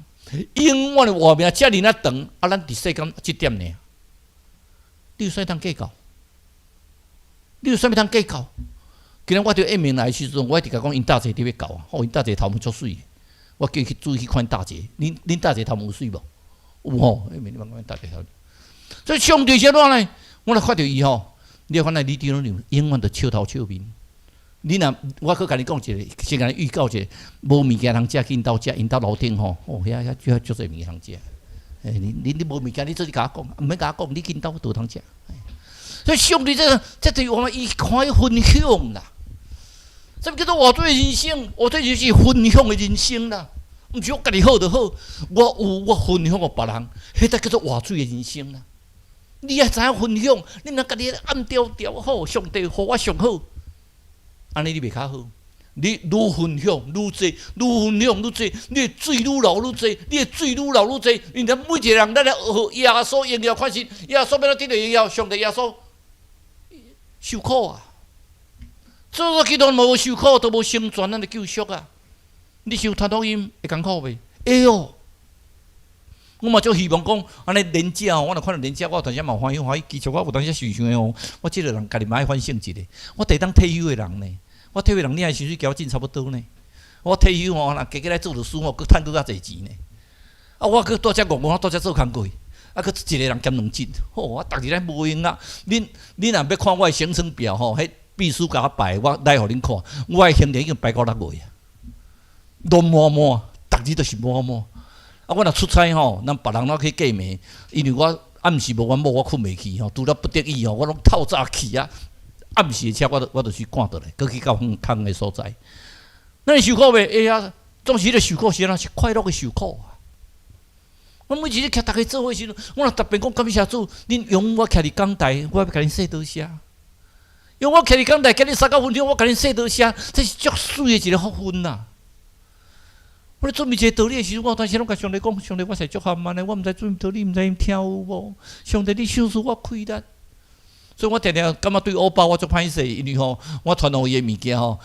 永遠的活命遮爾仔長，啊，咱佇世間這點爾，你有啥通計較？你有啥物通計較？今日我佇應名來的時陣，我一直共講𪜶大姐佇欲到啊，吼，𪜶大姐頭毛足媠，我叫伊去注意去看大姐。恁大姐頭毛有媠無？有吼，應名你問大姐頭。所以上帝是按怎呢？我若看著伊吼，你會發現你佇攏永遠都笑頭笑面。你若我閣共你講一个，先共你預告一下，無物件通食，去𪜶兜食，𪜶兜樓頂吼，哦，遐遐足濟物件通食。欸，你無物件，你做陣共我講，毋免共我講，你去𪜶兜都通食。所以上帝這對我們伊歡喜分享啦。啥物叫做活水人生？活水人生是分享的人生啦，毋是我家己好就好，我有我分享予別人，彼才叫做活水的人生啦。你愛知影分享，你毋通家己暗調調好，上帝予我上好，按呢你袂較好。你愈分享愈濟，愈分享愈濟，你的水愈流愈濟，你的水愈流愈濟。因為每一個人，咱來學耶穌榮耀款式，耶穌欲按怎得著榮耀？上帝耶穌受苦啊！主耶穌基督無受苦，都無成全咱的救贖啊！你想傳福音會艱苦袂？會哦。我嘛足希望講，按呢連者吼，我若看著連者，我有當時嘛歡喜歡喜。其實我有當時想想的哦，我這個人家己嘛愛反省一下。我第一當退休的人呢，我退休的人，你的薪水交我進差不多呢。我退休吼，若加起來做律師吼，閣趁閣較濟錢呢。啊，我閣蹛遮戇戇，我蹛遮做工課，啊，閣一个人兼兩職，吼，我逐日咧無閒啊。恁若欲看我的行程表吼，彼秘書共我排，我來予恁看，我的行程已經排到6月啊，攏滿滿，逐日都是滿滿。啊，我若出差吼，咱別人攏去過暝，因為我暗時無阮某，我睏袂去吼，除了不得已吼，我攏透早去啊。暗時的車我就去趕倒來，閣去到遠較遠的所在。咱會受苦袂？會啊，總是彼个受苦是按怎？是快樂的受苦啊！我每一日徛逐家做伙時陣，我若特別講感謝主，恁容我徛佇講台，我欲共恁說多謝。容我徛佇講台，今日相佮分享，我共恁說多謝，這是足媠的一个福分呐！我咧準備這个道理的時陣，我有當時攏共上帝講：上帝，我實在足含慢的，我毋知準備道理，毋知𪜶聽有無？上帝，你賞賜我氣力。所以我定定感覺對烏包我足歹勢，因為吼，我傳予伊的物件吼，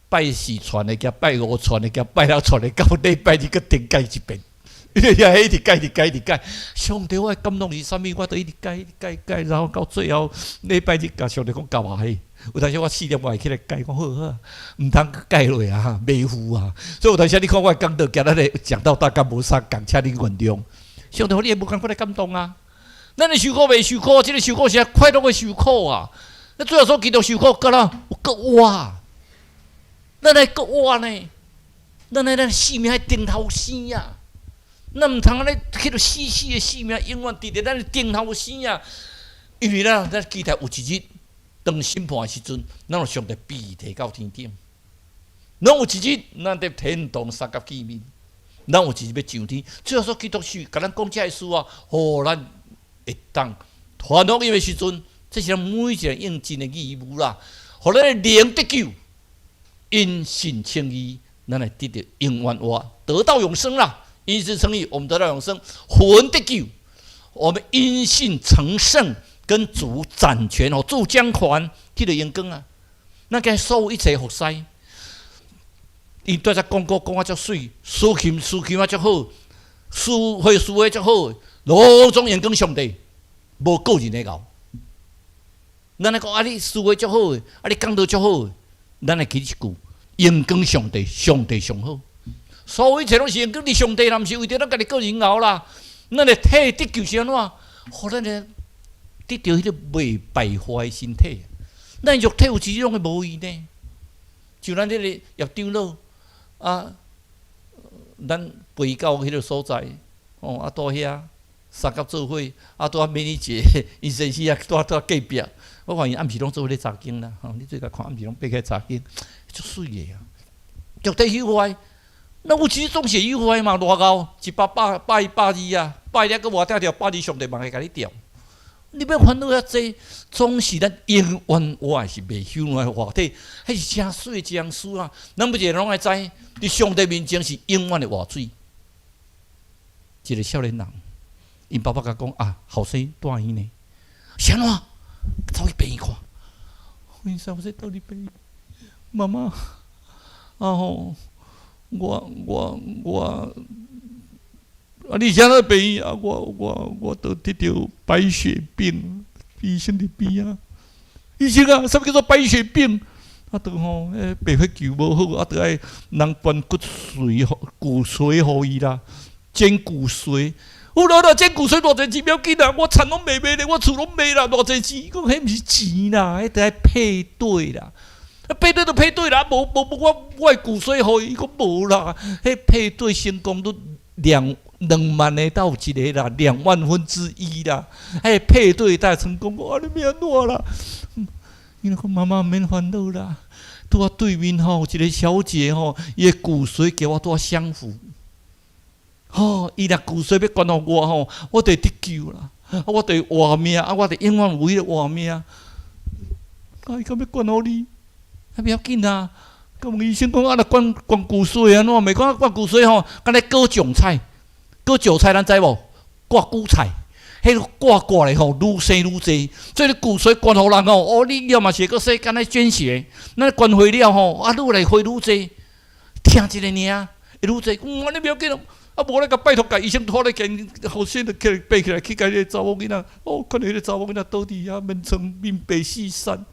拜四傳的，加拜五傳的，加拜六傳的，到禮拜日閣重改一遍。伊遐一直改，一直改，一直改。上帝，我的感動是啥物？我都一直改，一直改，改，然後到最後禮拜日，共上帝講夠啊嘿。有當時我4點我會起來改，講好好，毋通改落啊，馬虎啊。所以有當時你看我講道，今仔日講道大綱無啥仝，請恁原諒。上帝，予你會無仝款的感動啊？咱的受苦袂受苦，這个受苦是快樂的受苦啊！那主耶穌基督受苦，閣啦有閣活，咱來閣活呢？咱來咱生命愛頂頭生啊！咱毋通按呢彼个死死的生命，永遠佇咧咱的頂頭生啊！因為咱期待有一日當審判的時陣，咱有上帝被提到天頂。咱有一日，咱佇天堂相佮見面。咱有一日欲上天。主耶穌基督是共咱講這个事啊，予咱會當傳福音的時陣，這是咱每一個人應盡的義務啦。予咱的靈得救，因信稱義，咱會得著永遠活，得到永生啦。因信稱義，我們得到永生；魂得救，我們因信成聖，跟主掌權哦，主掌權，得著榮光啊！咱今所有一切服侍，伊對遮講過講啊足媠，司琴司琴啊足好，司會司會足好，攏總榮光上帝，無個人的𠢕。咱來講啊，你司會足好的，啊，你講道足好的，咱來記一句：榮光上帝，上帝上好。所有一切攏是榮光佇上帝啦，毋是為著咱家己個人𠢕啦。咱的體得救是按怎？予咱的得著彼个袂敗壞的身體。咱肉體有一種會無用呢？像咱這个葉長老啊，咱飛到彼个所在，哦，啊，蹛遐相佮做伙，啊，拄仔美女姐，𪜶先生啊，蹛蹛隔壁。我發現暗時攏做伙咧查經啦，吼！你最共看暗時攏爬起來查經，足媠的啊！肉體朽壞，那有錢總是會誘惑嘛，偌𠢕一百百百一百二啊，百一閣活條條，百二上帝嘛會共你調。你欲煩惱遐濟，總是咱永遠活的是袂朽爛的活體，彼是誠媠的一項事啊！咱每一个攏愛知，佇上帝面前是永遠的活水。一个少年人，𪜶爸爸共講啊，後生蹛院呢，是按怎？走去病院看。醫生，我說倒佇病院，媽媽，啊吼，我我我。啊！你啥咧病院啊？我我我都得著白血病，醫生佇邊仔。醫生啊，啥物叫做白血病？啊，都吼，彼白血球無好，啊，著愛人捐骨髓予骨髓予伊啦，捐骨髓。有啦啦，捐骨髓偌濟錢不要緊啦，我田攏賣賣咧，我厝攏賣啦，偌濟錢？講彼毋是錢啦，彼著愛配對啦。啊，配對就配對啦，無無無我我的骨髓予伊，伊講無啦，彼配對成功率兩萬个斗一个啦，2萬分之一啦，彼配對才成功，我按呢欲按怎啦？伊講媽媽免煩惱啦，佇我對面吼有一个小姐吼，伊的骨髓共我拄仔相符，吼，伊若骨髓欲捐予我吼，我就會得救啦，啊，我就會活命，啊，我就永遠有彼个活命。啊，伊敢欲捐予你？啊，不要緊啊！佮問醫生講啊，若捐捐骨髓按怎？袂講捐骨髓吼，敢若割韭菜。割韭菜咱知無？割韭菜，彼个割割咧吼，愈生愈濟。所以你骨髓捐予人吼，哦，你了嘛是會閣說敢若捐血，咱捐血了吼，啊，愈來血愈濟，聽一个爾，會愈濟。嗯，按呢袂要緊咯。啊，無咧，共拜託，共醫生拖咧見後生就起來爬起來去共彼個查某囡仔，哦，看著彼個查某囡仔倒佇遐面床面白四散，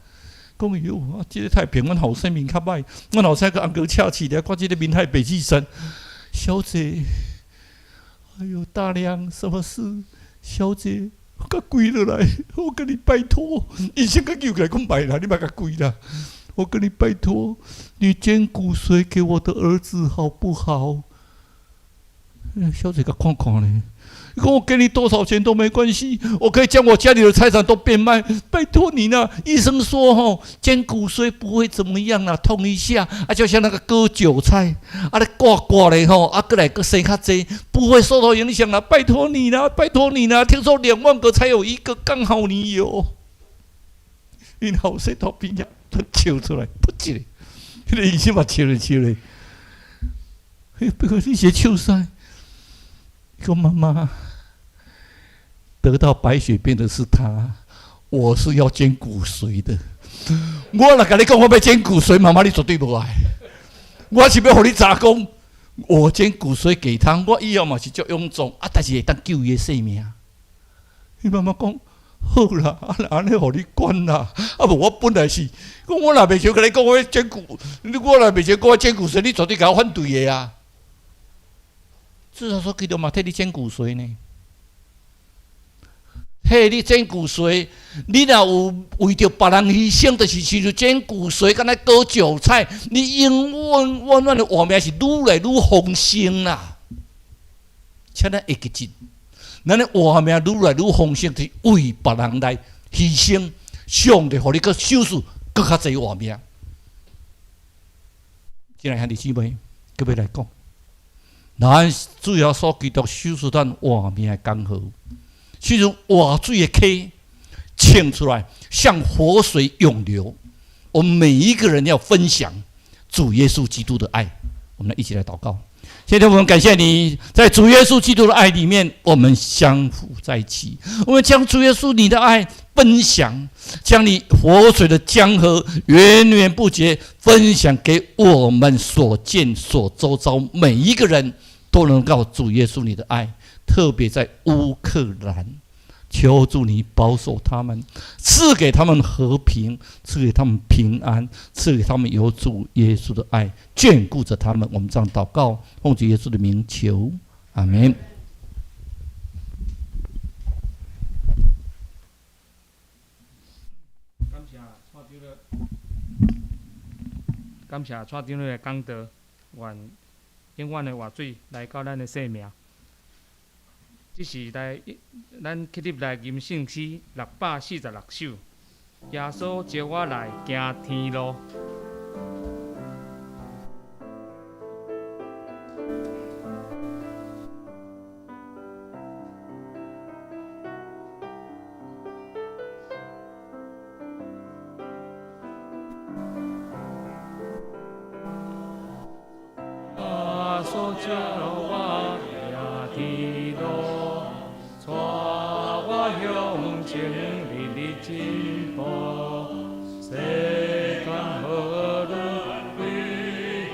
講喲，啊，這个太平，阮後生面較歹，阮後生閣紅膏赤刺咧，看這个面海白四散，小姐。哎喲，大娘，什麼事？小姐，我共跪落來，我共你拜託，醫生閣救起來，講莫啦，你莫共跪啦，我共你拜託，你捐骨髓給我的兒子好不好？小姐，共看看咧，伊講我給你多少錢都沒關係，我可以將我家裡的財產都變賣，拜託你啦！醫生說吼，捐骨髓不會怎麼樣啦，痛一下啊，就像那個割韭菜，啊，你割割咧吼，啊，閣來閣生較濟，不會受到影響啦，拜託你啦，拜託你啦！聽說2萬個才有一個，剛好你有。𪜶後生頭邊仔，他笑出來，噗一个，彼個醫生嘛笑咧笑咧，欸，不過你是笑啥？伊講媽媽。得到白血病的是他，我是要捐骨髓的。我若共你講，我欲捐骨髓，媽媽你絕對無愛。我是欲予你知講，我捐骨髓給他，我以後嘛是足臃腫啊，但是會當救伊的性命。伊媽媽講好啦，啊若按呢予你捐啦，啊無我本來是講我若袂想共你講我欲捐骨，我若袂想講我捐骨髓，你絕對共我反對的啊。主耶穌基督嘛替你捐骨髓呢。替你捐骨髓，你若有為著別人犧牲，就是親像捐骨髓，敢若割韭菜，你永遠永遠的活命是愈來愈豐盛啦。請咱會記得，咱的活命愈來愈豐盛，就是為別人來犧牲，上帝予你閣賞賜閣較濟活命。親愛兄弟姊妹，閣欲來講，咱主耶穌基督賞賜咱活命的江河。親像活水的溪衝出來，像活水湧流。我們每一個人要分享主耶穌基督的愛。我們來一起來禱告。現在我們感謝你在主耶穌基督的愛裡面，我們相扶在一起。我們將主耶穌你的愛分享，將你活水的江河源源不絕分享給我們所見所周遭每一個人，都能夠主耶穌你的愛。特別在烏克蘭，求主你保守他們，賜給他們和平，賜給他們平安，賜給他們有主耶穌的愛，眷顧着他們。我們這樣禱告，奉主耶穌的名求，阿門。感謝蔡長老，感謝蔡長老的講道，願永遠的活水來到咱的生命。這是來，咱起立來吟聖詩646首。耶穌召我來行天路。照我行天路，帶我向前日日進步。世間無論危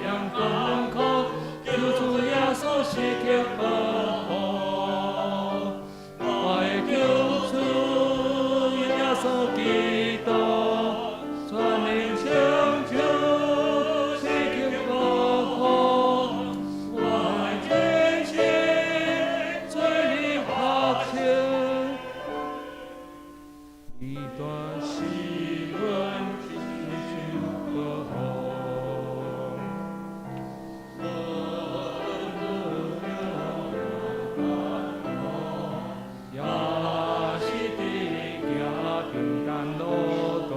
險困苦，求主耶穌時刻保護。我的救主耶穌基督，全能成就時刻保護。我的真心做你學習，你大是阮親像保護。無論也是佇行平坦路途，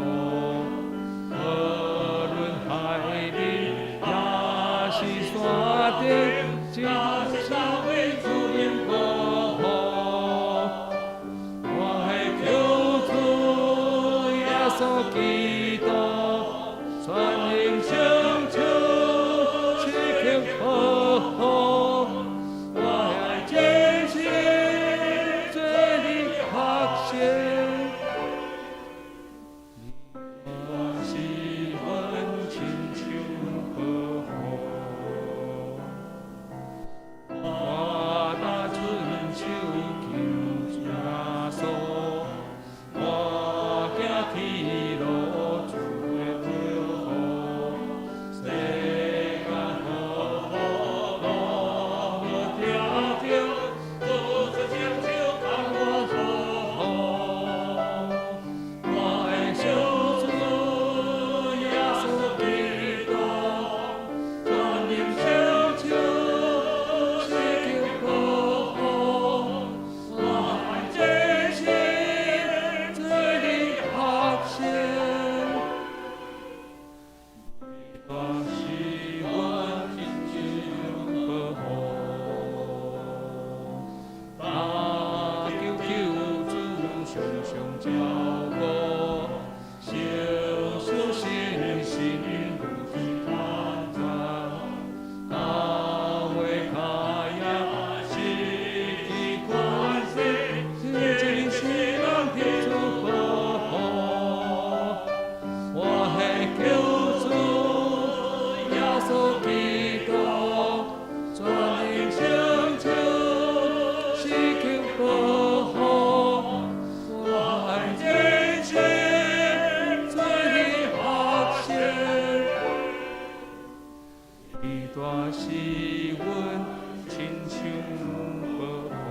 無論海面也是山頂，只是為主榮保護。我的救主耶穌基督，全能成就時刻保護。我的真心做你學習，你是阮親像保護。我若伸手求主耶穌，我行天路主的祝福，世間好好攏無聽著，主將手牽我好。我的救主耶穌基督，全能成就時刻保護。我的真心做你學習，你大是阮親像保護。但求救主常常照顧，承受信心如此坦然，教會卡也是其權勢，真是人天主保護。我的救主耶穌基督，全能成就時刻保護。我的真心做你學習，你大是阮親像保護。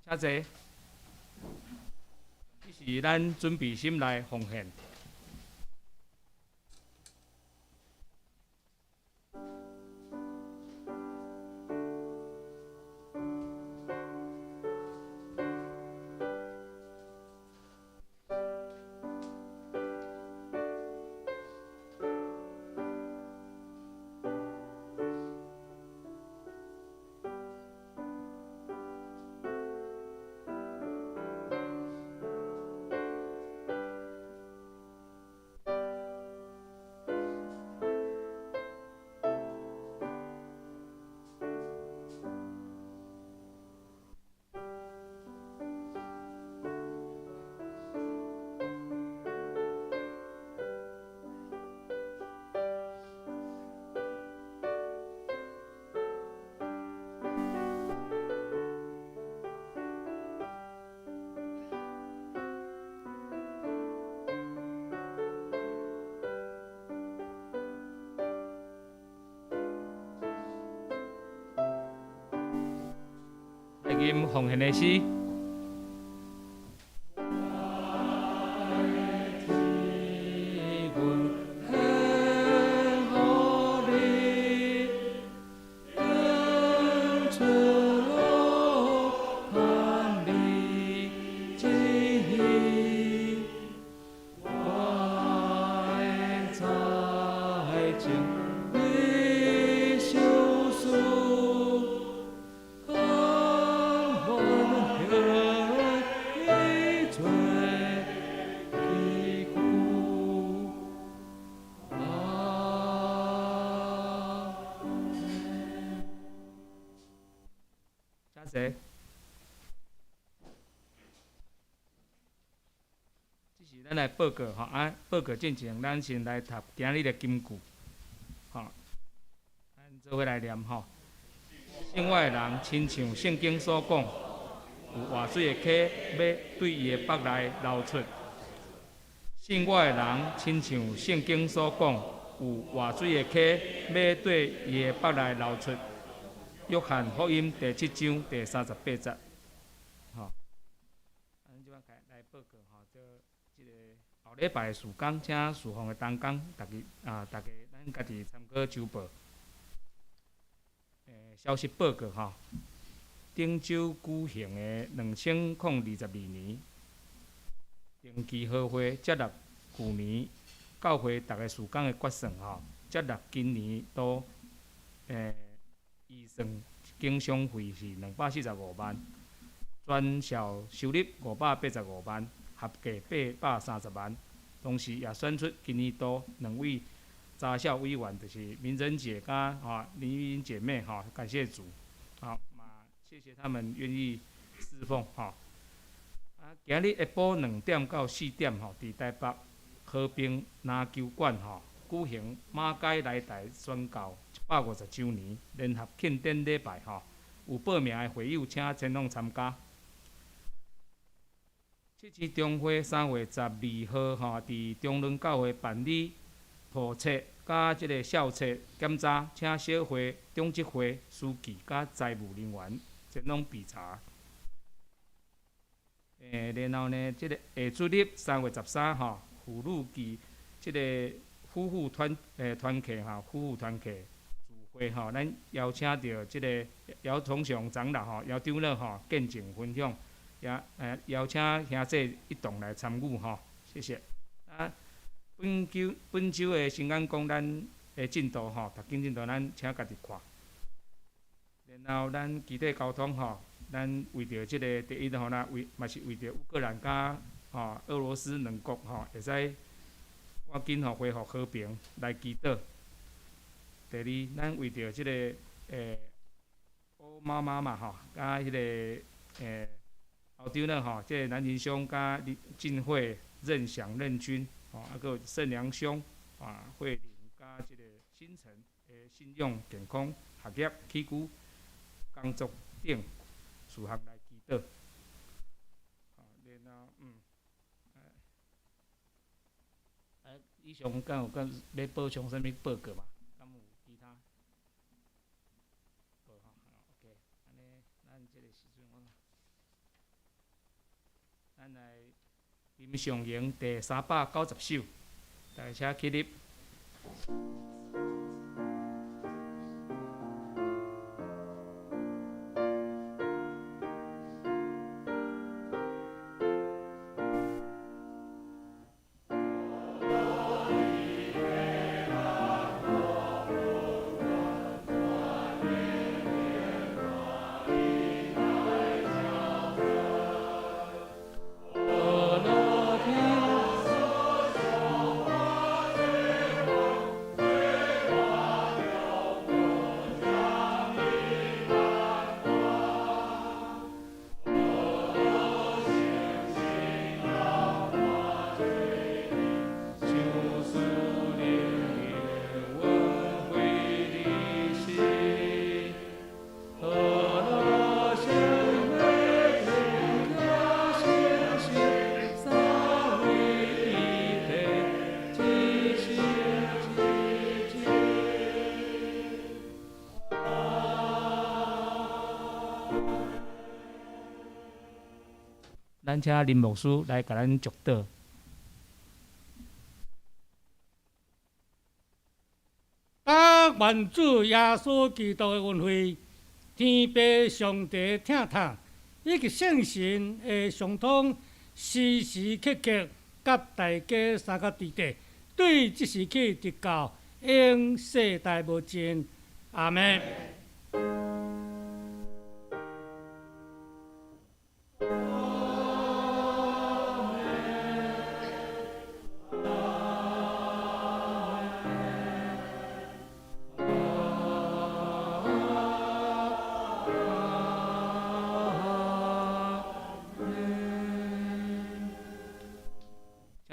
請坐，這是咱準備心來奉獻。來吟奉獻的詩。謝。這是咱來報告吼，啊，報告進前，咱先來讀今日的金句，吼，咱做伙來念吼。信我的人，親像聖經所講，有活水的溪欲對伊的腹內流出。信我的人，親像聖經所講，有活水的溪欲對伊的腹內流出。約翰福音第七章第三十八節。吼，咱這擺來報告吼，這個後禮拜的事工，請事奉的同工，逐家啊，逐家咱家己參考週報。消息報告吼，頂週舉行的2022年定期合會接納舊年教會逐个事工的決算吼，接納今年度預算經常費是245萬，全校收入585萬，合計830萬。同時也選出今年度兩位查校委員，就是明仁姐佮林玉英姐妹吼，感謝主，好嘛，謝謝他們願意侍奉吼。啊，今日下晡2點到4點吼，佇台北和平籃球館吼舉行馬偕來台宣教150週年聯合慶典禮拜吼，有報名的會友請前往參加。七支中會3月12號吼，佇中崙教會辦理塗冊佮這个校冊檢查，請小會長執會書記佮財務人員前往備查。然後呢，這个下主日3月13號，婦女暨這个夫婦團契吼，夫婦團契聚會吼，咱邀請著這个姚崇雄長老吼，姚長老吼見證分享，也邀請兄弟一同來參與吼，謝謝。啊，本週本週的新眼光，咱的進度吼，讀經進度，咱請家己看。然後咱基地交通吼，咱為著這个第一吼，咱為嘛是為著烏克蘭佮吼俄羅斯兩國吼，會使趕緊吼恢復和平來祈禱。第二，咱為著這个歐媽媽嘛吼，佮彼个後長老吼，這个南仁兄佮林進會任祥任君吼，啊，閣有盛良兄啊，慧玲佮這个新城的信仰健康、學業、起居、工作等事項來祈禱。然後以上敢有敢欲補充啥物報告嘛？敢有其他？無吼，OK，按呢，咱這个時陣我，咱來林尚榮第390首，大家請起立。咱請林牧師來共咱祝禱。但願主耶穌基督的恩惠、天父上帝疼痛，以及聖神的相通，時時刻刻佮大家相佮佇底，對這時起直到永世代無盡。阿們。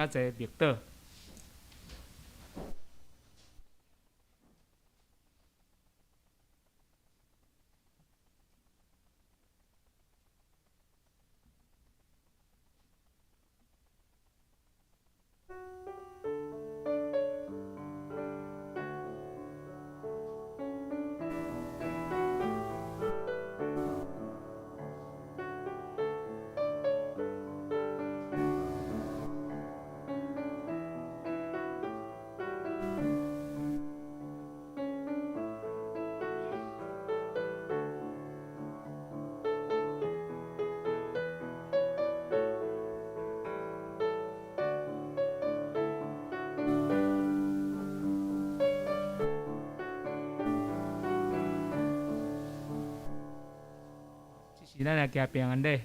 請坐默禱。這時咱來行平安禮。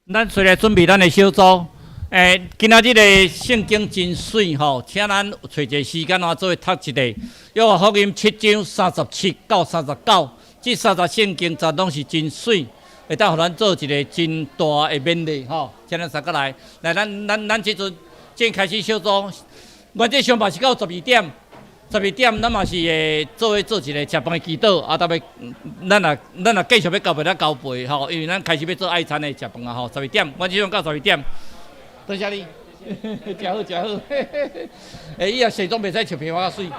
咱隨來準備咱的小組。今仔日的聖經真媠吼，請咱揣一個時間我做伙讀一下。約翰福音7章37到39，這三節聖經真攏是真媠，會當予咱做一個真大的勉勵吼。請咱三個來，來咱咱咱這陣正開始小組，原則上嘛是到十二點。十二點，咱嘛是會做伙做一個食飯的祈禱，啊，特別咱若咱若繼續欲交陪，咱交陪吼，因為咱開始欲做愛餐的食飯啊吼。十二點，阮這種到十二點。多謝你，誠好誠好。欸，以後西裝袂使穿皮我較媠。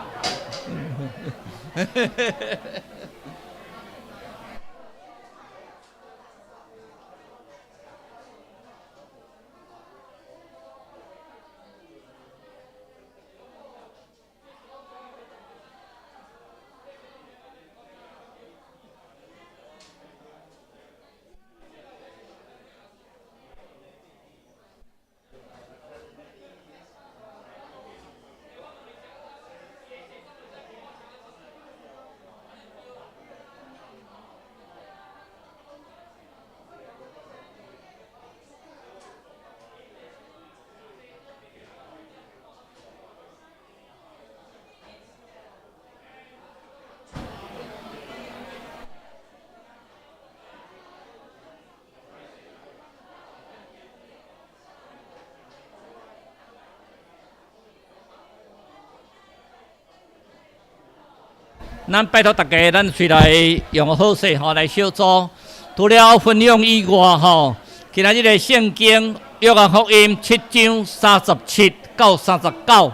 咱拜託大家，咱隨來用好勢吼來小組。除了分享以外吼，今仔日的聖經約翰福音7章37到39。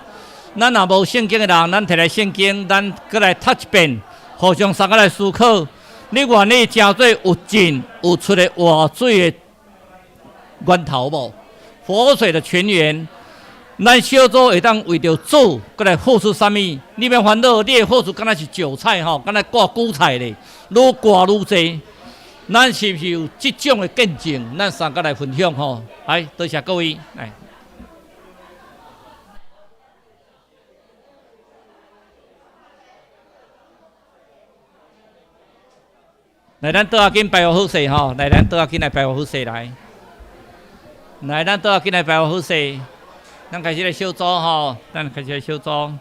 咱若無聖經的人，咱摕來聖經，咱閣來讀一遍，互相相佮來思考。你願意成做有進有出的活水的源頭無？活水的泉源。咱小組會當為著主，閣來付出啥物？你免煩惱，你的付出敢若是韭菜吼，敢若割韭菜咧，愈割愈濟。咱是毋是有這種的見證？咱三個來分享吼。來，多謝各位。來，來，咱桌仔緊擺好勢吼。來，咱桌仔緊來擺好勢來。來，咱桌仔緊來擺好勢。咱開始來小組吼，咱開始來小組。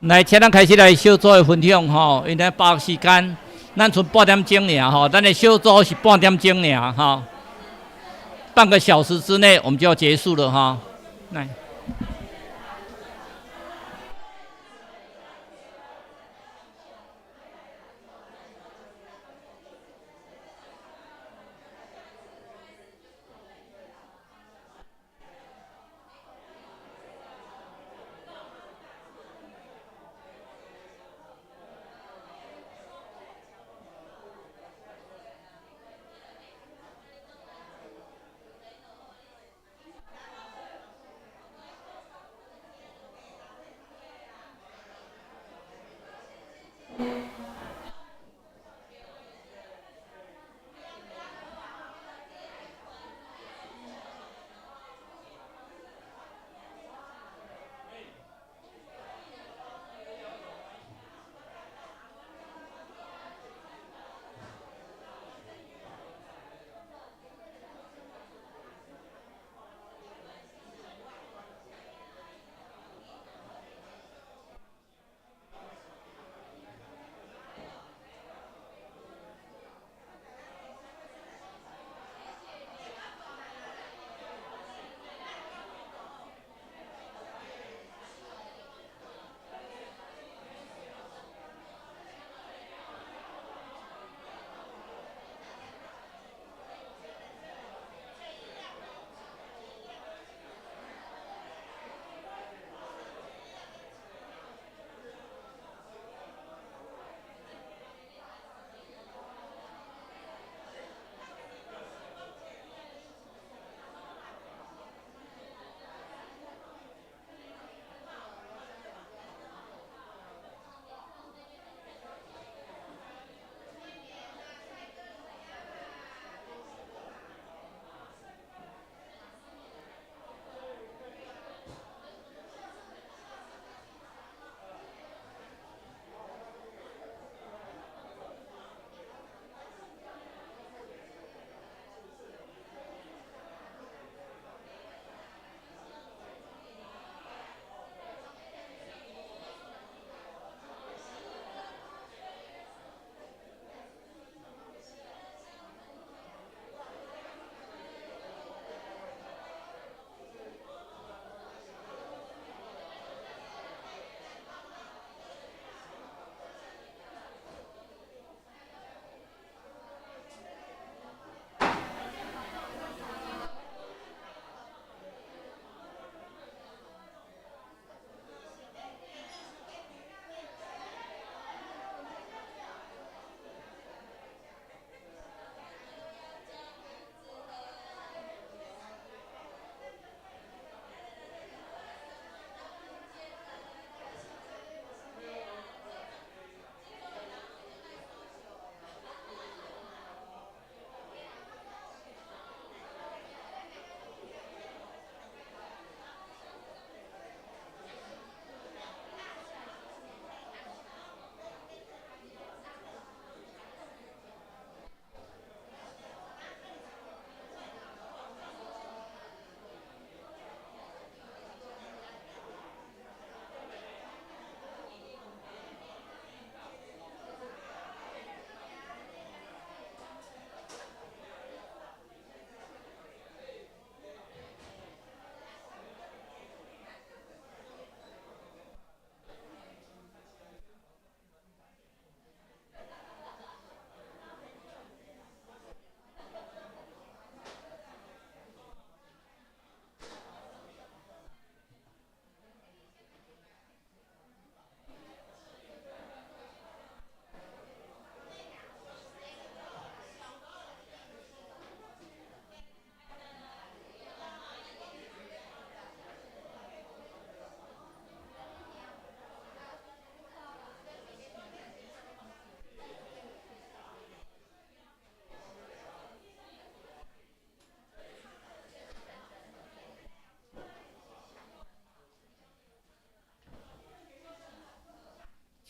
來，請咱開始來小組的分享吼，因為咱把握時間，咱賰半點鐘爾吼，咱的小組是半點鐘爾吼。半個小時之內，我們就要結束了哈。來。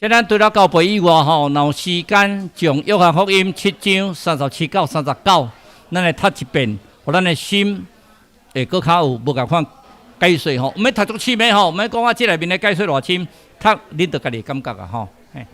現在除了交杯以外吼，若有時間將約翰福音七章三十七到三十九，咱來讀一遍，予咱的心會閣較有無仝款解說吼。毋免讀足深的吼，毋免講啊，這內面的解說偌深，讀恁就家己感覺啊吼。嘿。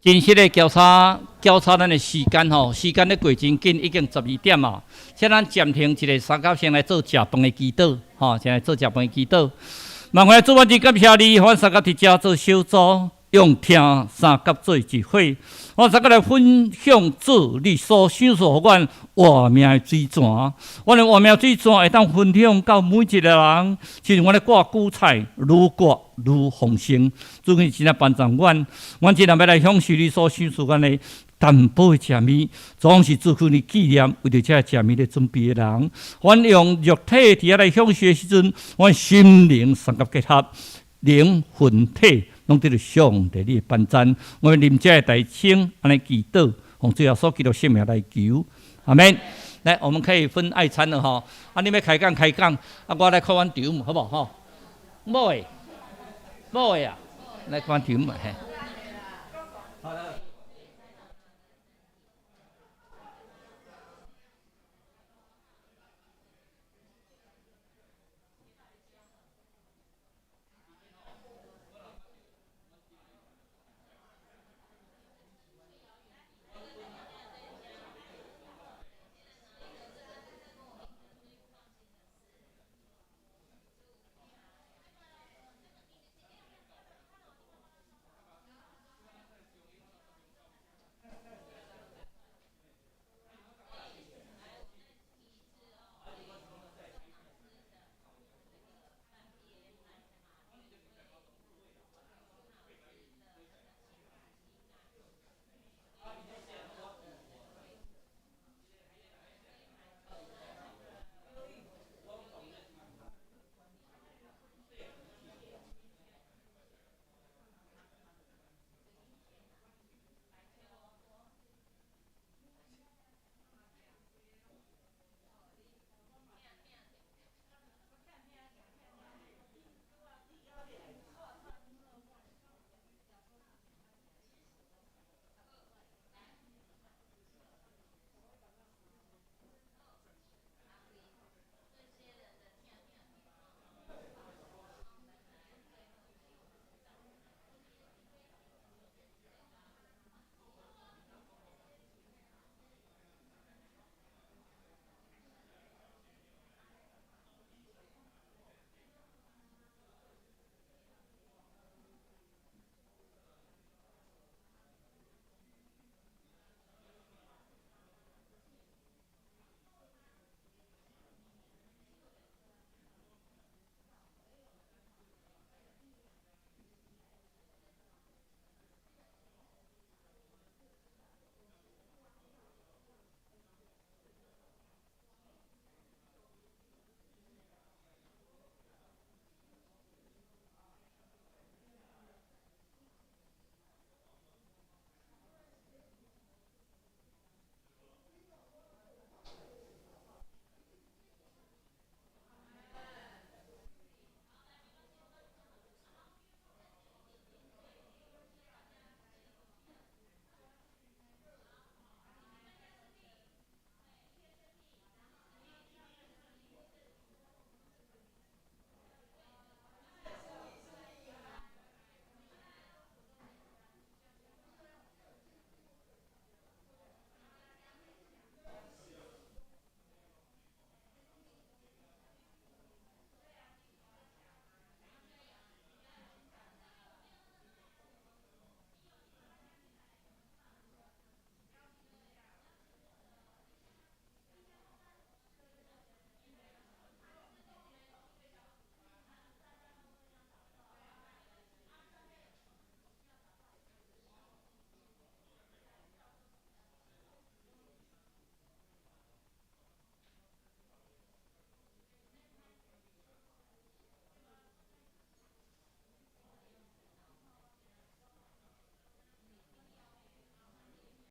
真實的交叉交叉咱的時間吼，時間咧過真緊，已經12點啊。請咱暫停一下，三甲先來做食飯的祈禱，吼，先來做食飯的祈禱。萬懷主，我真感謝你，阮三甲佇遮做小組，用聽三甲做一伙，阮三甲來分享主你所賞賜予阮活命的水泉。阮的活命水泉會當分享到每一個人，親像阮咧割韭菜，愈割愈豐盛。主你真正幫助阮，阮真正欲來享受你所賞賜阮的淡薄的食物，總是祝福你紀念為著這個食物咧準備的人。阮用肉體佇遐來享受的時陣，阮心靈相佮結合，靈魂體攏得著上帝你的幫贊。我們啉這個代稱，按呢祈禱，奉主耶穌基督聖名來求，阿門。來，我們可以分愛餐了吼。啊，你欲開講開講，啊，我來看阮丈母，好無吼？無會，無會啊，來看丈母嘿。